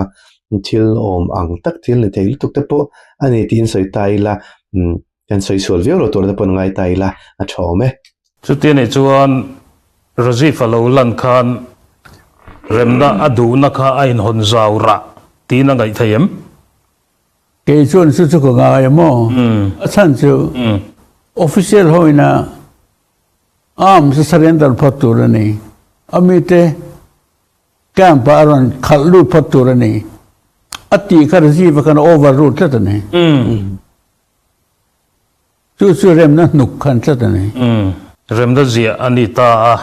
Speaker 1: thil awm ang tak thil ni thei lutuk te pawh a ni tiin sawi ta ila umm kan sawi sual viau lo tur te pawh an ngai ta ila a tha awm e.
Speaker 2: Chuti anih chuan Rajiv a lo lan khan remna a duhna kha a inhawn zau rah tiin a ngaih thei em?
Speaker 3: Kei chuan chu chu ka ngai a maw? A chhan chu official hoina arms a surrender phawt tur a ni. A mite camp ah a rawn khalh lut phawt tur a ni. A tih kha Rajiv a khan a overrule tlat a ni. Chu chu remna hnuk khan tlat a ni.
Speaker 2: Umm, remna ziah a ni ta a.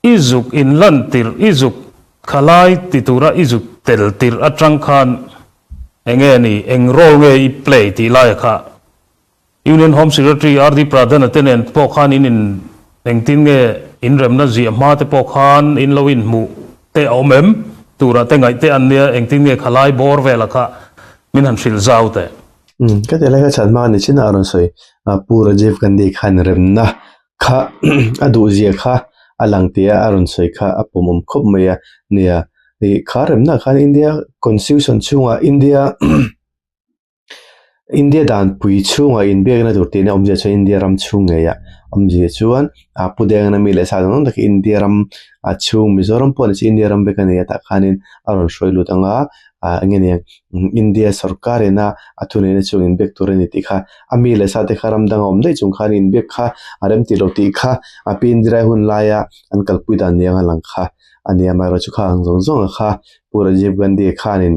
Speaker 2: I zuk in lan tirh, i zuk khalai ti tura i zuk tel tirh atang khan eng nge ni, eng role nge i play tih laia kha Union Home Secretary RD Pradhan-a te nen pawh khan in in engtin nge in remna ziah hma te pawh khan in lo inhmuh te a awm em? Tura te ngaih te an nia, engtin nge khalai bawr vela kha min han hrilh zau teh.
Speaker 1: Umm ka ti lai kha chhan hma ni chin a rawn sawi a Pu Rajiv Gandhi khan remna kha a duh zia kha a lang tia a rawn sawi kha a pawmawm khawp mai a nia ih kha remna khan India constitution chhungah India India danpui chhungah inbiakna tur tihna awmzia chuan India ram chhung ngeiah awmzia chuan a Pu Dengna mi leh sa zawng zawng tak hi India ram a chhung Mizoram pawh ni se India ram vek a ni a tah khanin a rawn hruai lut ang a. ah eng nge ni India sorkar ina a thuneihna chu inbiak tur a ni tih kha a mi leh sa te kha ram dang a awm daih chung khan inbiak kha a rem tih loh tih kha a pi Indira hun laia an kalpui dan ni anga lang kha a ni a amaherawhchu kha ang zawng zawng a kha Pu Rajiv Gandhi khanin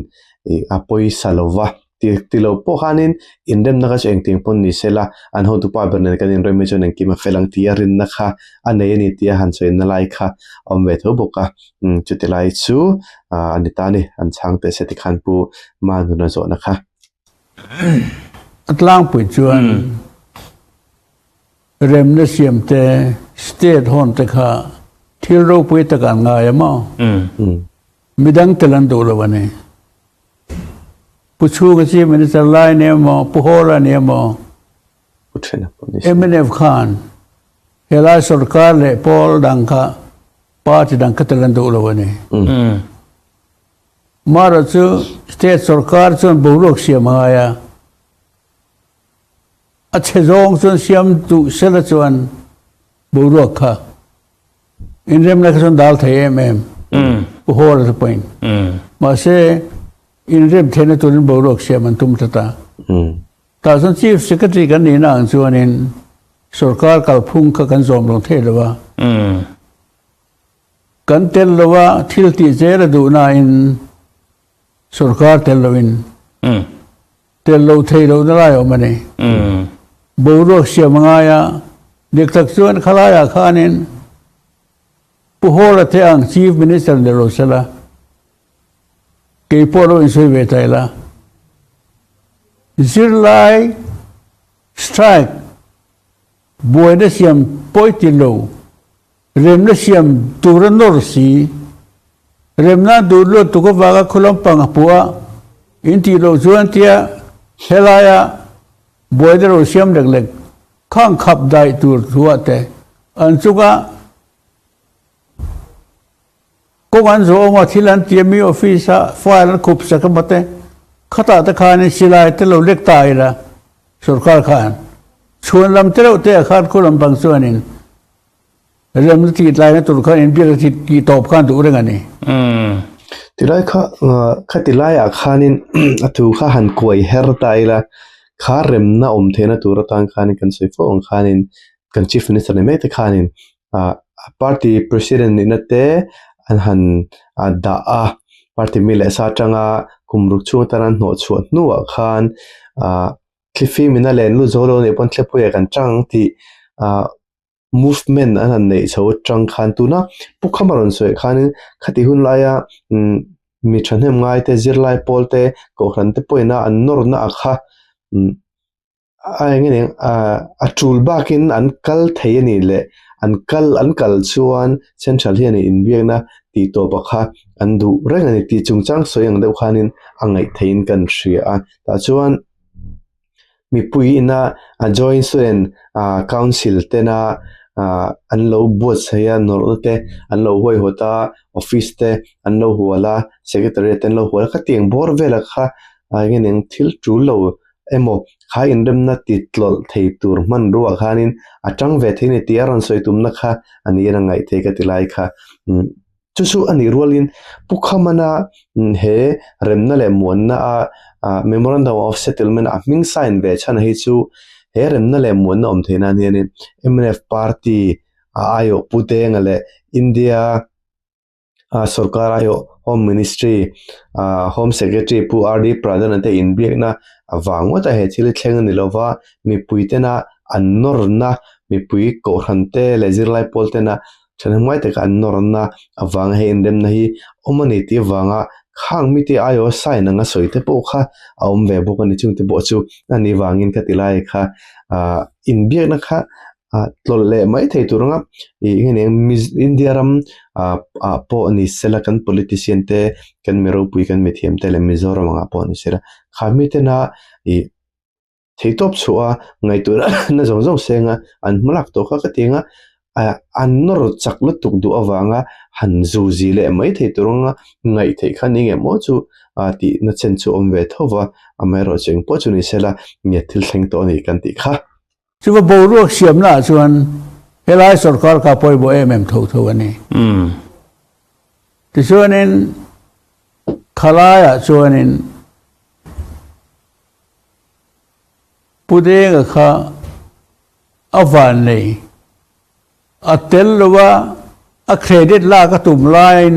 Speaker 1: ih a pawisa lova. Ti ti lo pawh khanin inremna kha chu engtiang pawn ni sela an hotupa ber nen kan inrem hi chuan engkim a fel ang tih a rinna kha a nei a ni tia han sawina lai kha a awm ve tho bawk a umm chuti lai chu ah a ni ta a ni an chhang teh se tikhan pu Manuna zawhna kha.
Speaker 3: A tlangpui chuan remna siam te state hawn te kha thil ropui tak an ngai a maw? Midang tel an duh lo a ni. Pu Chhunga Chief Minister lai ni emaw, Pu Hawla ni emaw, mnf khan helai sorkar leh pawl dang kha party dang kha tel an duh lo a ni. Amaherawh chu state sorkar chuan boruak siam a ngai a, a chhe zawng chuan siam duh sela chuan boruak kha Inremna kha chuan dal thei em em Pu Hawla te pawhin. Mahse, inrem theihna turin boruak siam an tum tlat a. Tah chuan Chief Secretary kan nihna ang chuanin sorkar kalphung kha kan zawm lo thei lo a. Kan tel lo a, thil tih zel a duhnain sorkar tel loin tel lo thei lohna lai a awm a ni. Boruak siam a ngai a, dik tak chuan khalaiah khanin Pu Hawla te ang Chief Minister ni lo sela, kei pawh lo insawi ve ta ila, zirlai strike buaina siam pawi ti lo, remna siam tura nawr si, remna duh luat tuk avanga khaw lampang a puh a, in tih loh chuan tia helaia buaina ro siam lek lek khang khap daih tur thuah te an chunga kawng an zawh awm a, thil an ti a mi office a file an khup sak emaw te khatah te khanin silai te lo lek ta ila sorkar khan chhuan lam te reuh te ah khan khaw lampang chuanin Remna tih tlaina tur khan inbiakna tih tawp khan duh reng a ni.
Speaker 1: Tilai kha khati laiah khanin a thu kha han kuai her ta ila, kha remna awm theihna tur atan khanin kan sawi fo ang khanin kan Chief Minister ni mek te khanin party President nihna te an han dah a, party mi leh sa atanga kum ruk chhung atana an hnawh chhuah hnuah khan thlifim in a len lut zo lo anih pawn thlepuia kan chang tih movement an han neih chho atang khan tuna Pu Khama rawn sawi khanin khati hun laia umm mi thahnem ngai te zirlai pawl te kohhran te pawhin a an nawrna ah kha umm a eng nge ah a tul bakin an kal thei a nih leh an kal an kal chuan central hian inbiakna tih tawp ah kha an duh reng a ni tih chungchang sawi ang deuh khanin a ngaih theihin kan hria a tah chuan. Mipui ina a joint student ah council tena ah an lo buatsaih a nawrhna te an lo huaihawt a office te an lo hual a secretariat te an lo hual a khatiang bawr velah kha ah eng nge thil tul lo emaw kha inremna ti tlawlh thei tur hmanrua khanin a tang ve thei a ni tih a rawn sawi tumna kha a ni a ngaih theih ka ti lai kha umm. Chu chu a nih rualin Pu Khamana he remna leh muanna a Memorandum of Settlement a hming sign ve chhan hi chu he remna leh muanna awm theih nan hianin mnf party a aiawh Pu Denga leh India sorkar aiawh Home Ministry Home Secretary Pu RD Pradhan te inbiakna avang ngawt a he thil hi thleng a ni lova mipui tena an nawrna mipui kohhran te leh zirlai pawl tena Thahnemngai taka an nawrna avanga hei inremna hi awm a ni tih avanga khang mite aiawha sign anga sawi te pawh kha a awm ve bawk a ni. Chungte pawh chu a ni vangin ka ti lai kha ah inbiakna kha ah tlawlh leh mai thei tur anga ih eng nge India ram ah ah pawh ni sela kan politician te kan mi ropui kan mithiam te leh Mizoram angah pawh ni sela kha mitena ih. Theihtawp chhuah a, ngaihtuahna na zawng zawng seng a, an hma lak tawh kha ka ti ang a, an nawr chak lutuk duh avanga han zu zi leh mai thei tur anga ngaih theih kha ni ngemaw chu tihna chen chu a awm ve tho va, amaherawh chu engpawh chu ni sela nge thil thleng tawh a ni kan tih kha.
Speaker 3: Chuva boruak siamna ah chuan helai sorkar kha pawimawh em em tho tho a ni. Tichuanin khalaiah chuanin Pu Denga kha a van nei. A tel lo a, a credit lak a tum laiin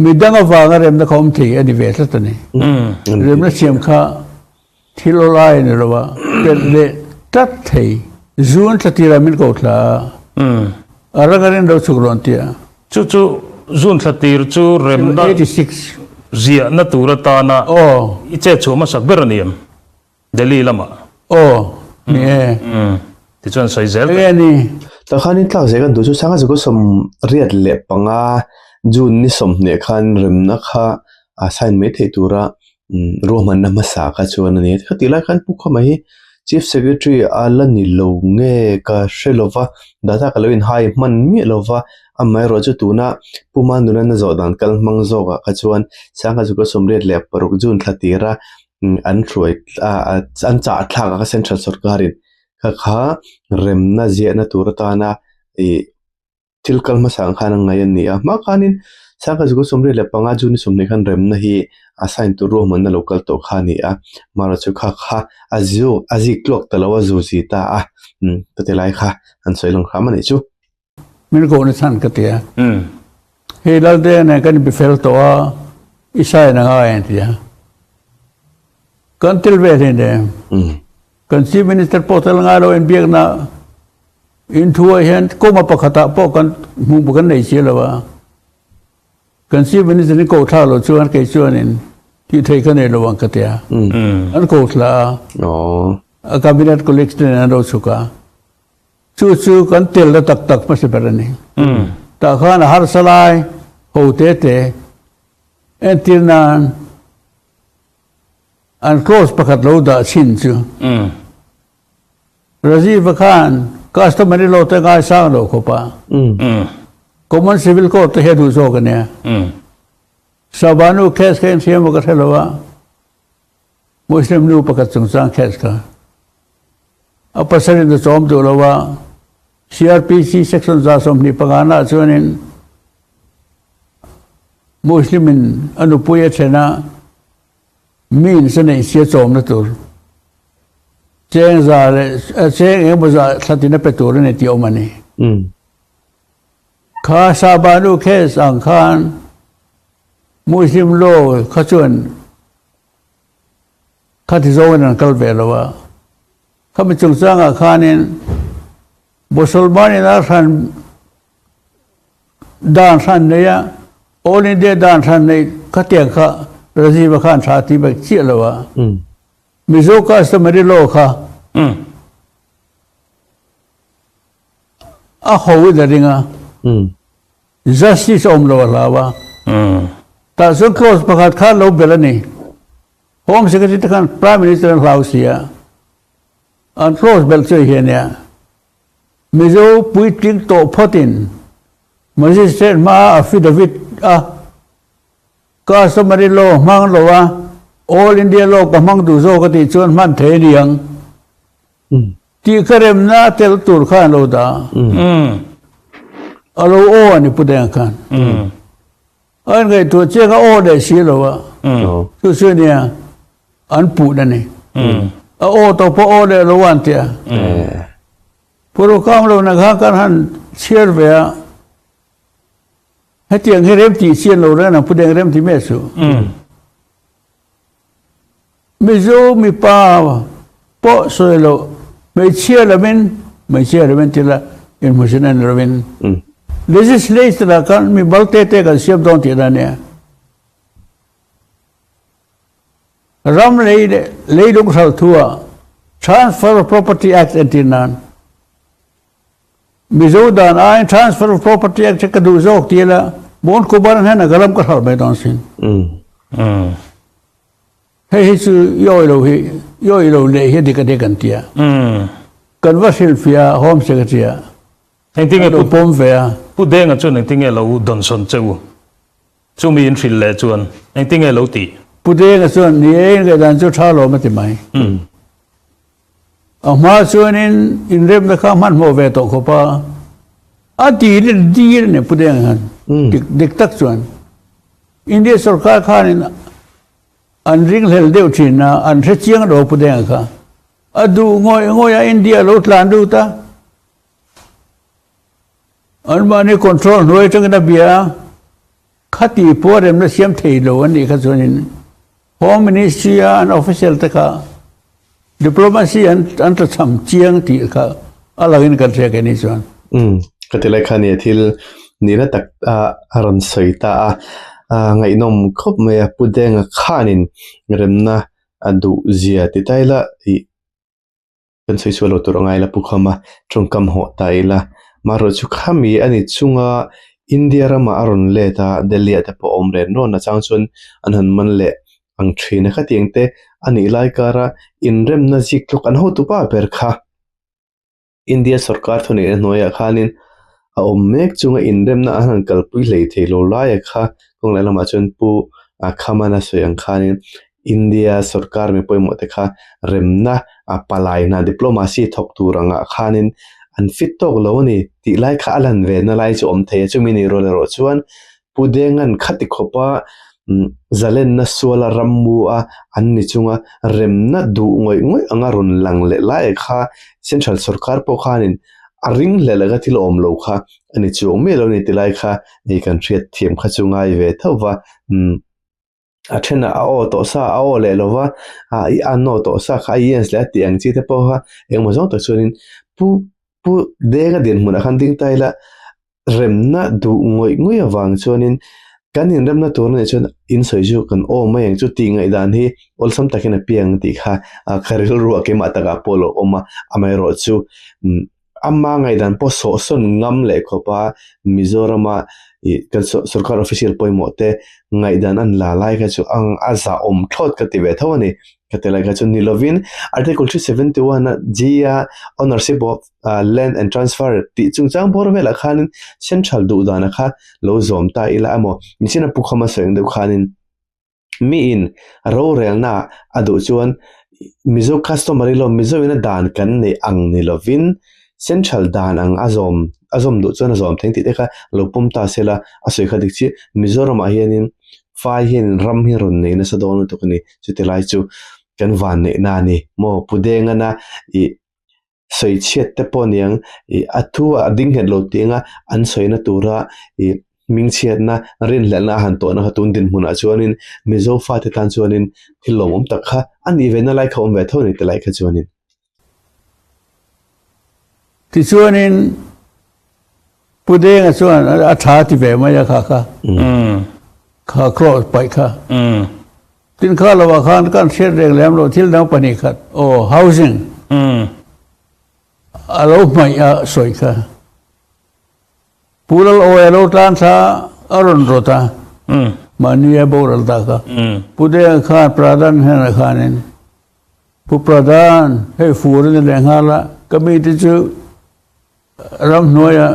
Speaker 3: midang avanga remna kha awm thei a ni ve tlat a ni. Remna siam kha thil awlai a ni lo a, pelh leh tlat thei. Zun thla tirah min ko thla a, a rang a rin lo chhuk rawn tia.
Speaker 2: Chu chu zun thla tir chu remna ziahna tur atana i chet chhuah hmasak ber a ni em? Delhi lamah.
Speaker 3: Aw, ni e.
Speaker 2: Tichuan sawi zel
Speaker 1: ta. Enge ni? Tah khan in tlak zel kan duh chu Sangha Zukua 35 June ni 20 khan remna kha a sign mai theih tura ruahmanna hmasa kha chuan a ni a. Khatih lai khan Pu Khama hi Chief Secretary a la ni lo nge ka hre lo va, data ka lo inhai hman miah lo va, amaherawh chu tuna Pu Mandunan a zawh dan kal hmang zawkah kha chuan Sangha Zukua 36 June thla tira an hruai an chah thlak a kha Central Sorkarin kha kha remna ziahna tur atana ih Thil kal hmasa ang khan a ngai a ni a, hma khanin Sangha Zukua 25 June ni 20 khan remna hi a sign tur ruahmanna lo kal tawh kha a ni a, Mara chu kha kha a zu a zik tluak ta lo a zu zi ta a, umm ka ti lai kha an sawi lang hram a nih chu.
Speaker 3: Min kohna chhan ka ti a, hei Lalte nen kan inpe fel tawh a, i sign a ngai an ti a, kan tel ve hlei nen kan Chief Minister pawh tel ngai lo inbiakna In thuah hian kawma pakhatah pawh kan hmuh kan nei si lo a, kan Chief Minister in ko thla lo chuan kei chuanin tih theih ka nei lo ang ka ti a, an ko thla a, a cabinet colleagues te nen an ro chhuk a, chu chu kan telna tak tak hmasa ber a ni. Tah khan a harsa lai ho te te entir nan an clause pakhat lo dah chhin chu. Rajiv-a khan customary law te ngaisang lo khawp a, common civil code te hi a duh zawk a nia. Sabanu case kha inthiam ka hre lo a, Muslim nu pakhat chungchang case kha a pasal in a chawm duh lo a, CRPC section 125 na ah chuanin Muslim in a nupui a then a, means a neih sia chawmna tur cheng za leh cheng engemaw za thla tin a pe tur a ni tih a awm a ni. Kha Shah Bano case ang khan Muslim law kha chuan khati zawngin an kal ve lo a, khami chungchangah khanin Musalmanin a hran dan hran nei a, All India dan hran nei khatiang kha Rajiv-a khan tha ti bek chiah lo a, Mizo customary law kha a ho in a ring a, justice a awm lo a hlau a, tah chuan clause pakhat kha lo belh a ni. Home Secretary te khan Prime Minister an hlau si a, an clause belh chu hi a nia. Mizo puitling tawh phawtin Magistrate hmaa affidavit a customary law hmang lo a, All India law ka hmang duh zawk a tih chuan hman thei a ni ang tih ka remna a tel tur khan a lo dah a. A lo aw a ni Pu Denga khan. A inngaihtuah chiang a aw leh si lo a, chu chu a nia an puhna a ni. A aw tawh pawh aw leh lo a an ti a. Pu Rukam lo na kha kan han chhiar ve a, hetiang hi rem tih chian lo reng ang Pu Deng rem ti miah suh. Mizo mipa pawh sawi loh hmeichhia lamin hmeichhia lamin thil a inhmuhsin a ni lovin legislature ah khan mi mal te te kan siam dawn tihna a nia. Ram lei leh leilung hralh thu ah Transfer of Property Act entir nan Mizo dan aiin Transfer of Property Act hi ka duh zawk ti ila Bon Kubar hian a ka ram ka hralh mai dawn sin. Hei hi chu i awih lo hi i awih lo leh hi a dik a dik an ti a. Kan va hrilhfiah a Home Secretary ah.
Speaker 2: Engtinge
Speaker 3: Pu pawm ve a.
Speaker 2: Pu Denga chuan engtinge lo dawnsawn che u? Chumi in hrilh leh chuan engtinge lo tih?
Speaker 3: Pu Denga chuan ni e in ngaihdan chu tha lawm a ti mai. A hma chuanin inremna kha hmanhmawh ve tawh khawp a, a dil in dil a ni Pu Denga khan dik tak chuan India sorkar khanin an ringhlel deuh thin a, an hre chiang lo Pu Denga kha. A duh ngawih ngawih a India a lo tlan lut a. Anmahni control hnuai atangin a bia a, khati pawh remna siam thei lo an nih kha chuanin Home Ministry a an official te kha diplomacy an an tlachham chiang tih kha a langin kan hria keini chuan.
Speaker 1: Umm, ka ti lai kha nia thil nihna tak a a rawn sawi ta a, a ngaihnawm khawp mai a, Pu Denga khanin remna a duh zia ti ta ila ih Kan sawi sual lo tur a ngai la pu kham a, tawngkam hawh ta ila. Marawh chu khami a ni chunga India ramah a rawn let a, Delhi ah te pawh a awm ren rawn a chang chuan an han man leh ang thin a. Khatiang te a nih lai kara inremna zik tluk an hotu pa ber kha India sorkar thuneihna hnuaiah khanin a awm mek chunga inremna an han kalpui hlei thei lo laia kha kawng leh lamah chuan Pu Khamana sawi ang khanin India sorkar mi pawimawh te kha remna a palai hna diplomacy thawk tur angah khanin an fit tawk lo a ni tih lai kha a lan ve na lai chu awm thei a, chumi ni rual erawh chuan Pu Denga'n khati khawpa zalenna suala rammu a an ni chunga remna duh ngawih ngawih anga rawn lang leh lai kha Central sorkar pawh khanin a ring hlelh anga thil awm lo kha a ni chuang miah lo a ni ti lai kha hei kan hriat thiam kha chu ngai ve tho va umm. A thenah a aw tawh sa a aw leh lova ah i an aw tawh sa kha a yes leh a tih ang chi te pawh kha engemaw zawng tak chuanin pu pu denga dinhmunah khan ding ta ila remna duh ngawih ngawih avang chuanin kan inremna tur a nih chuan in sawi chu kan aw mai ang chu tih ngaihdan hi awlsam takin a piang tih kha ka rilru a keimah takah pawh a lo awm a amaherawhchu umm Ama ngaihdan pawh sawhsawn ngam leh khawpa Mizorama ih kan sorkar official pawimawh te ngaihdan an la lai kha chu ang a zahawm thlawt ka ti ve tho a ni. Ka ti lai kha chu ni lovin Article 371 a G-a ownership of land and transfer tih chungchang bawr velah khanin central duhdana kha lo zawm ta ila emaw Michina pu khawma sawi ang deuh khanin Miin rorelna a duh chuan Mizo customary law Mizo ina dan kan neih ang ni lovin. Central dan ang a zawm a zawm duh chuan a zawm thei tih te kha lo pawm ta se la, a sawi kha dik chiah. Mizoramah hianin fai hianin ram hi rawn nei nasa dawn lutuk a ni. Chuti lai chu kan van neihna a ni maw? Pu Dengana ih sawi chhiat te pawh aniang ih a thu a ding nghet lo tih anga an sawina tura ih hmingchhiatna rinhlelhna a han tawhna kha tun dinhmunah chuanin Mizo fate tan chuanin thil lawmawm tak kha a nih ve na lai kha awm ve tho a ni ti lai kha chuanin.
Speaker 3: Tichuanin Pu Denga chuan a tha ti ve mai a kha kha kha clause paih kha. Tin kha lovah khan kan hriat reng lem lo thil dang pahnih khat aw housing a lo hmaih a sawi kha. Pu Lal Awi a lo tlan thla a rawn rawt a, mahni a boral ta kha. Pu Denga khan Pradhan hnenah khanin Pu Pradhan hei fur a ni leh nghal a, ka mite chu ramhnuaiah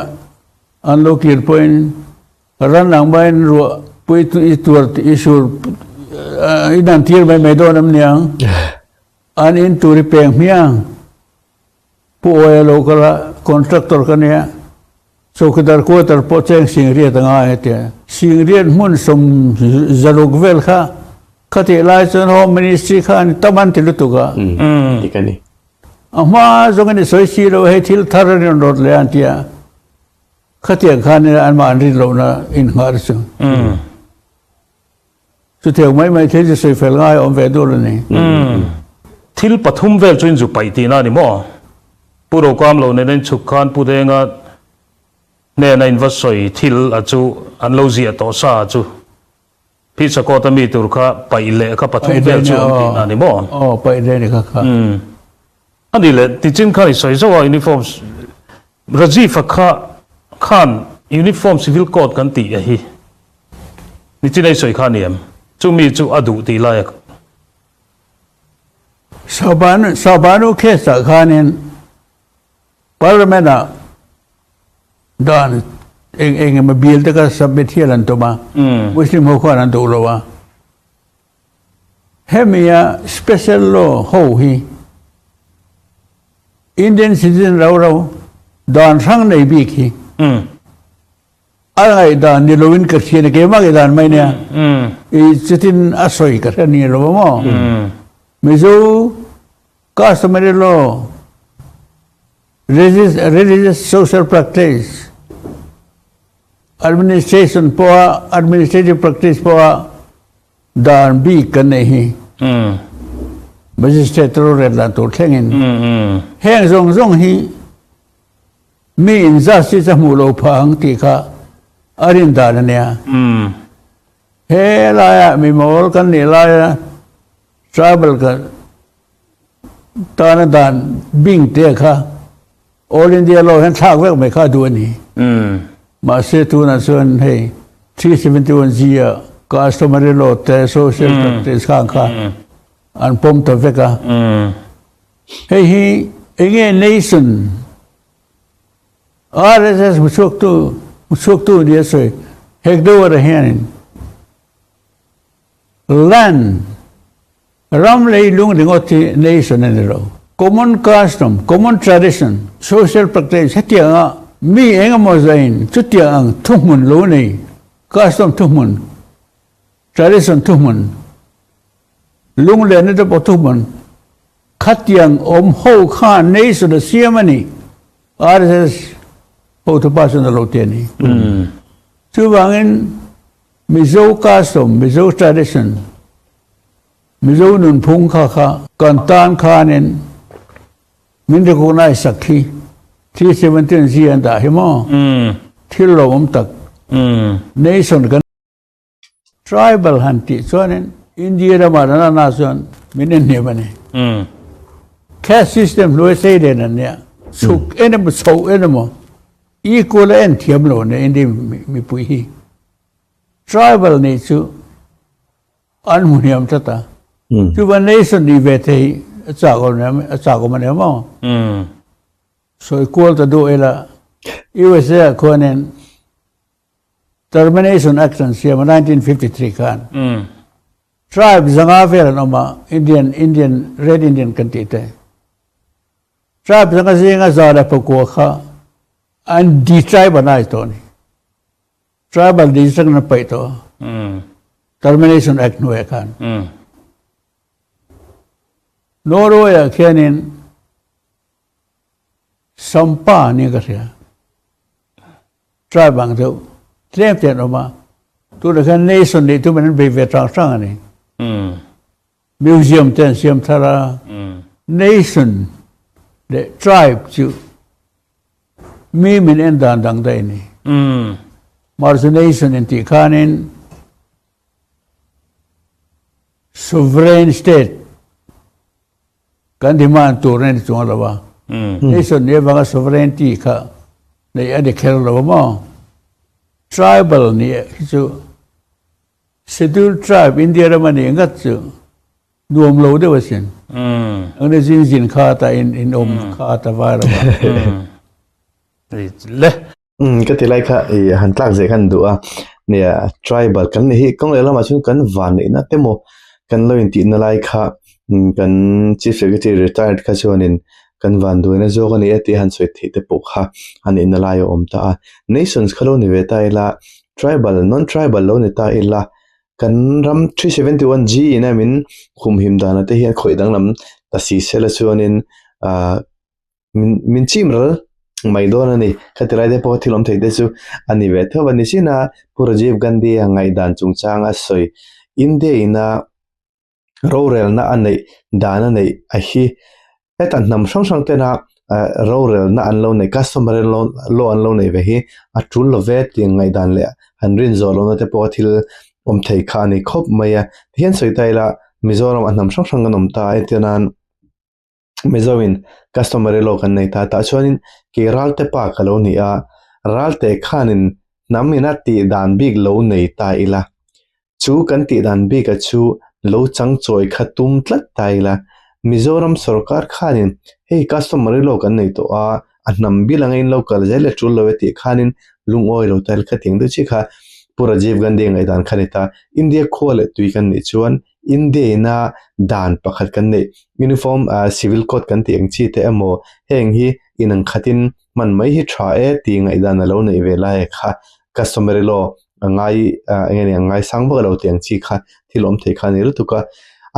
Speaker 3: an lo kir pawhin ran ang maiin ruah pui i tuar i sur i dan tir mai mai dawn em niang? An in tur i peng hmiang. Pu Awi a lo kal a, contractor ka nia, chowkidar quarter pawh cheng Singriat a ngai a ti a. Singriat hmun sawm zaruk vel kha khatih lai chuan Home Ministry khan tam an ti lutuk a.
Speaker 1: Dik a ni.
Speaker 3: A hma zawngin i sawi si lo, hei thil thar a rawn rawt leh a an ti a. Khatiang khan anmah an rin lohna innghah chu. Chutiang mai mai thil chu sawi fel ngai a awm ve dur a ni.
Speaker 2: Thil pathum vel chu in zu paih tihna a ni maw? Pu Rokam lo nena in chhuk khan Pu Denga hnena in va sawi thil a chu an lo ziah tawh sa a chu Phihchakawt a mi tur kha paih leh kha pathum vel chu awm tihna a ni maw?
Speaker 3: Aw, paih leh ni kha kha.
Speaker 2: A nih leh tichin khan i sawi zauh a uniform Rajiv-a kha khan uniform civil code kan tih a hi nichin a i sawi kha a ni em? Chu mi chu a duh tih lai a.
Speaker 3: Shahbanu Shahbanu case ah khanin Parliament ah dan eng eng emaw bill te kha submit hial an tum a, Muslim ho khan an duh lo a. Hemia special law ho hi Indian citizen rau rau dan hrang nei bik hi a ngaihdan ni loin ka hria ni keimah ngaihdan mai nia i chutin a sawi ka hria ni lo maw Mizo customary law religious social practice administration pawha administrative practice pawha Dan bik kan neih hi Magistrate rorel dan tur thlengin heng zawng zawng hi mi in justice a hmuh lo phah ang tih kha a rin dan a nia. He laiah mi mawl kan nih laia tribal ka tana dan bing te kha All India law hian thlak vek mai kha a duh a ni. Mahse tunah chuan hei 371 G ah customary law te social practice khang kha an pawm ta vek a. Hei hi enge nation RSS hmuchhuaktu hmuchhuaktu nia sawi Hegdewar-a hianin land Ram leilung ringawt hi nation a ni lo. Common custom, common tradition, social practice hetianga mi engemaw zain chutiang ang thuhmun lo nei, custom thuhmun, tradition thuhmun, lunglenna te pawh thuhmun, khatiang awm ho kha nation a siam a ni. RSS hotupa chuan a lo ti a ni. Chuvangin Mizo custom, Mizo tradition, Mizo nunphung kha kha kan tan khanin min recognize sak hi 317 G an dah hi maw? Thil lo awm tak nation kan tribal han tih chuanin India ramah nana na chuan min en hnem a ni. Caste system hnuai sei len an nia chhuk en emaw chhoh en emaw equal a en thiam lo nia India mipui hi. Tribal nih chu an hmu hniam tlat a. Chuva nation nih ve te hi a chak awm em a chak awm a ni maw? Sawi kual ta duh ila USA ah khuanin Termination Act an siam a 1953 khan. Tribe zanga vel an awm a Indian Indian Red Indian kan tih te. Tribe zanga zinga 109 kha an detribalize tawh a ni. Tribal ni chang na paih tawh a. Termination Act hnuaiah khan. Norway-ah khianin Sampa nia ka hria. Tribe ang deuh tlem te an awm a. Tunah khian nation nih tumin an bei ve hrang hrang a ni. Museum te an siam thar a. Nation leh tribe chu Mi min en dan dang daih a ni. Margination intih khanin sovereign state kan demand tur a ni chuang lo a. Nation nih avanga sovereignty kha neih a ni kher lo a maw? Tribal nih hi chu scheduled tribe India rama nih ngat chu Nuam lo deuh asin. Ang ni zin zin kha ta in in awm kha ta vai lo a.
Speaker 2: Le.
Speaker 1: Ka ti lai kha i han tlak zeh khan duh a. Nia tribal kan ni hi kawng leh lamah chuan kan van neihna te maw kan lo intihna lai kha kan chief secretary retired kha chuanin kan van duaina zawk a ni a tih a han sawi theih te pawh kha a nihna lai a awm ta a. Nations kha lo ni ve ta ila tribal non tribal lo ni ta ila Kan ram 371 G ina min humhim dana te hian khawih danglam ta si sela chuanin ah min min chim ral mai dawn a ni. Khati lai te pawh thil awm thei te chu a ni ve theuh a ni sin a. Pu Rajiv Gandhi a ngaihdan chungchang a sawi India ina rorelna a neih dan a neih a hi Heta hnam hrang hrang tena rorelna an lo neih, customary law an lo neih ve hi a tul lo ve tih ngaihdan leh han rin zawh lohna te pawh thil awm thei kha a ni khawp mai a. Tihian sawi ta ila Mizoram a hnam hrang hrang kan awm ta a, entir nan Mizoin customary law kan nei ta tah chuanin kei Ralte pa ka lo ni a, Ralte khanin hnam ina tih dan bik lo nei ta ila. Chu kan tih dan bika chu lo chang chawi kha tum tlat ta ila, Mizoram sorkar khanin hei customary law kan nei tawh a, a hnam bil anga in lo kal zel e tul lo e tih khanin lungawi lo ta ila khatiang deuh chiah kha Pu Rajiv Gandhi ngaihdan kha ni ta. India khua leh tui kan nih chuan India ina dan pakhat kan neih Uniform Civil Code kan tih ang chi te emaw heng hi inang khatin hman mai hi tha e tih ngaihdan a lo neih ve lai kha customary law a ngai eng nge ni a ngaisang vak lo tih ang chi kha thil awm thei kha a ni lutuk a.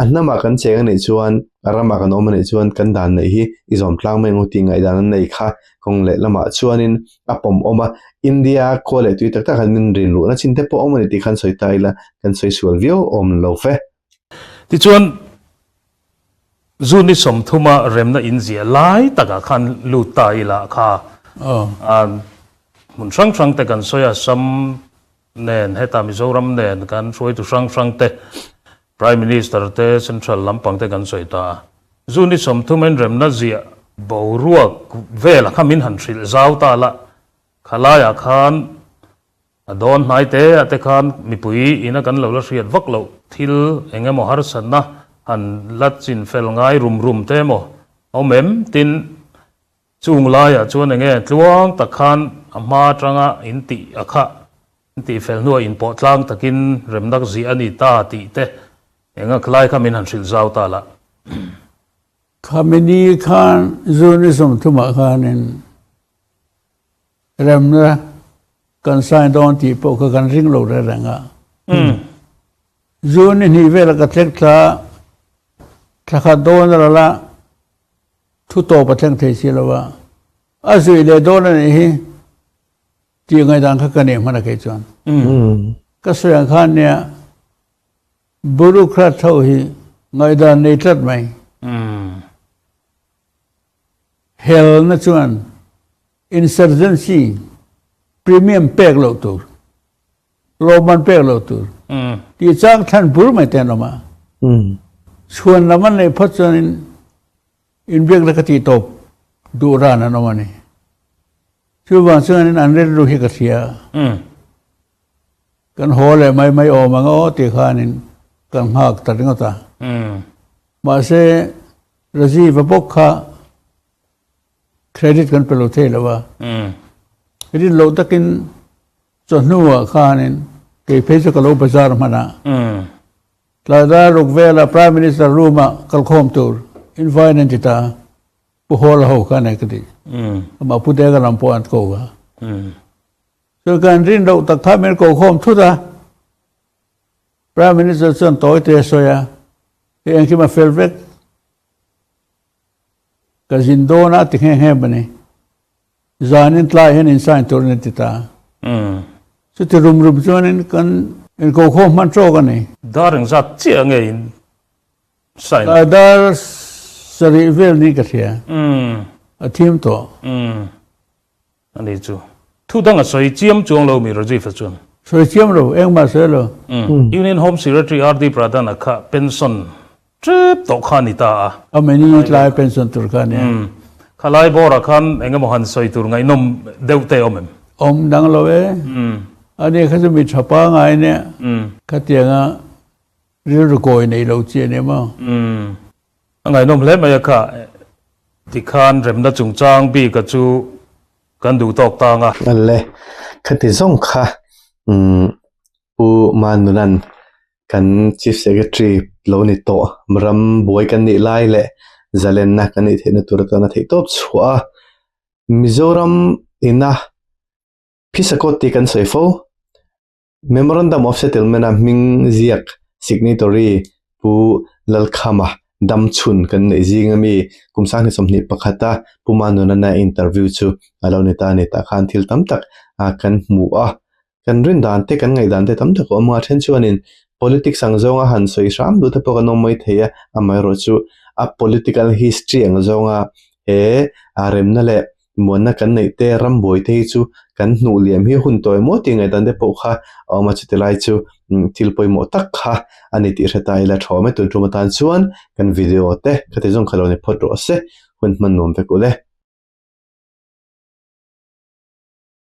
Speaker 1: A hnamah kan cheng a nih chuan a ramah kan awm a nih chuan kan dan neih hi i zawm tlang mai ang u tih ngaihdan an nei kha kawng leh lamah chuanin a pawm awm a. India khua leh tui tak tak han min rin luhna chin te pawh awm a ni tih khan sawi ta ila kan sawi sual viau awm lo fe.
Speaker 2: Tichuan June 30-a remna inziah lai takah khan lut ta ila kha hmun hrang hrang te kan sawi a, Assam nen heta Mizoram nen kan hruaitu hrang hrang te Prime Minister te Central lampang te kan sawi ta a. June 30 in remna ziah boruak velah kha min han hrilh zau ta la, khalaiah khan A dawn hnai te ah te khan mipui ina kan lo la hriat vak loh thil eng emaw harsatna han la chin fel ngai rum rum te emaw a awm em? Tin, chung laiah chuan eng nge tluang tak khan a hma atanga in tih a khah, in tih fel hnuah inpawh tlang takin remnak zih a ni ta tih te eng a khlai kha min han hrilh zau ta lah.
Speaker 3: Khami ni khan June 30 ah khanin Remna kan sign dawn tih pawh kha kan ring lo reng reng a. June ni hnih velah ka thleng thla thla khat dawn a ral a, thu tawp a thleng thei si lo a. A zui leh dawn a nih hi tih ngaihdan kha ka nei hman a kei chuan. Ka sawi ang khan nia bureaucrat ho hi ngaihdan nei tlat mai. Helna chuan Insurgency premium pek loh tur, lawmman pek loh tur tih chang thlan bur mai te an awm a. Chhuan lam an neih phawt chuanin inbiakna ka tih tawp duh ran an awm a ni. Chuvang chuanin an rilru hi ka hria a. Kan haw leh mai mai awm ang aw tih khanin kan nghak ta ringawt a. Mahse Rajiv-a bawk kha Credit kan pe lo thei lo a. Rin loh takin chawhnuah khanin kei phei chu ka lo bazar hman a. Tlai dar ruk vela Prime Minister room-ah kalkhawm tur invite an ti ta. Pu Hawla ho kha nei ka ti. Amah Pu Deka lam pawh an ko kha. Chuan kan rin loh tak kha min ko khawm thut a. Prime Minister chuan tawi te a sawi a, hei engkim a fel vek. Ka zin dawn a ti nghe nghe a ni. Zanin tlai hian in sign tur a ni ti ta. Chuti rum rum chuanin kan inkokhawm hman tawk a ni.
Speaker 2: Dar engzat chiah nge in sign?
Speaker 3: Dar sarih vel niin ka hria. A thim tawh.
Speaker 2: A ni chu. Thu dang a sawi chiam chuang lo mi Rajiv-a chuan.
Speaker 3: Sawi chiam lo, engmah sawi lo.
Speaker 2: Union Home Secretary RD Pradhan-a kha pension tep tawh kha a ni ta a.
Speaker 3: A many tlai pension tur kha a nia.
Speaker 2: Kha lai bawrah khan eng emaw han sawi tur ngaihnawm deuh te awm em?
Speaker 3: Awm dang lo e. A ni kha chu mi tha pangai nia. Khatianga rilru kawi nei lo chi a ni maw?
Speaker 2: A ngaihnawm hle mai a kha, tikhan remna chungchang bika chu kan duh tawk tang a.
Speaker 1: Le, khati zawng kha umm Pu Manunan kan Chief Secretary lo ni tawh ram buai kan nih lai leh zalenna kan nih theihna tur atan a theih tawp chhuah a, Mizoram ina Phisakawt tih kan sawi fo. Memorandum of Settlement a hming ziak signatory Pu Lalkhama Damchhun kan neih zing ami kum sanghnih 21 a Pu Manunana interview chu a lo ni ta a ni. Tah khan thil tam tak kan hmu a, kan rin dan te kan ngaih dan te tam tak a awm a, then chuanin politics ang zawnga han sawi hram duh te pawh kan awm mai thei a, amaherawhchu a political history ang zawnga he remna leh Muanna kan neih te, rambuai te hi chu kan hnuh liam hi hun tawi maw tih ngaihdan te pawh kha a awm a, chuti lai chu thil pawimawh tak kha a ni tih hre ta ila tha awm e. Tun tum atan chuan kan video te khati zawng kha lo ni phawt rawh se, hun hman nuam vek u le.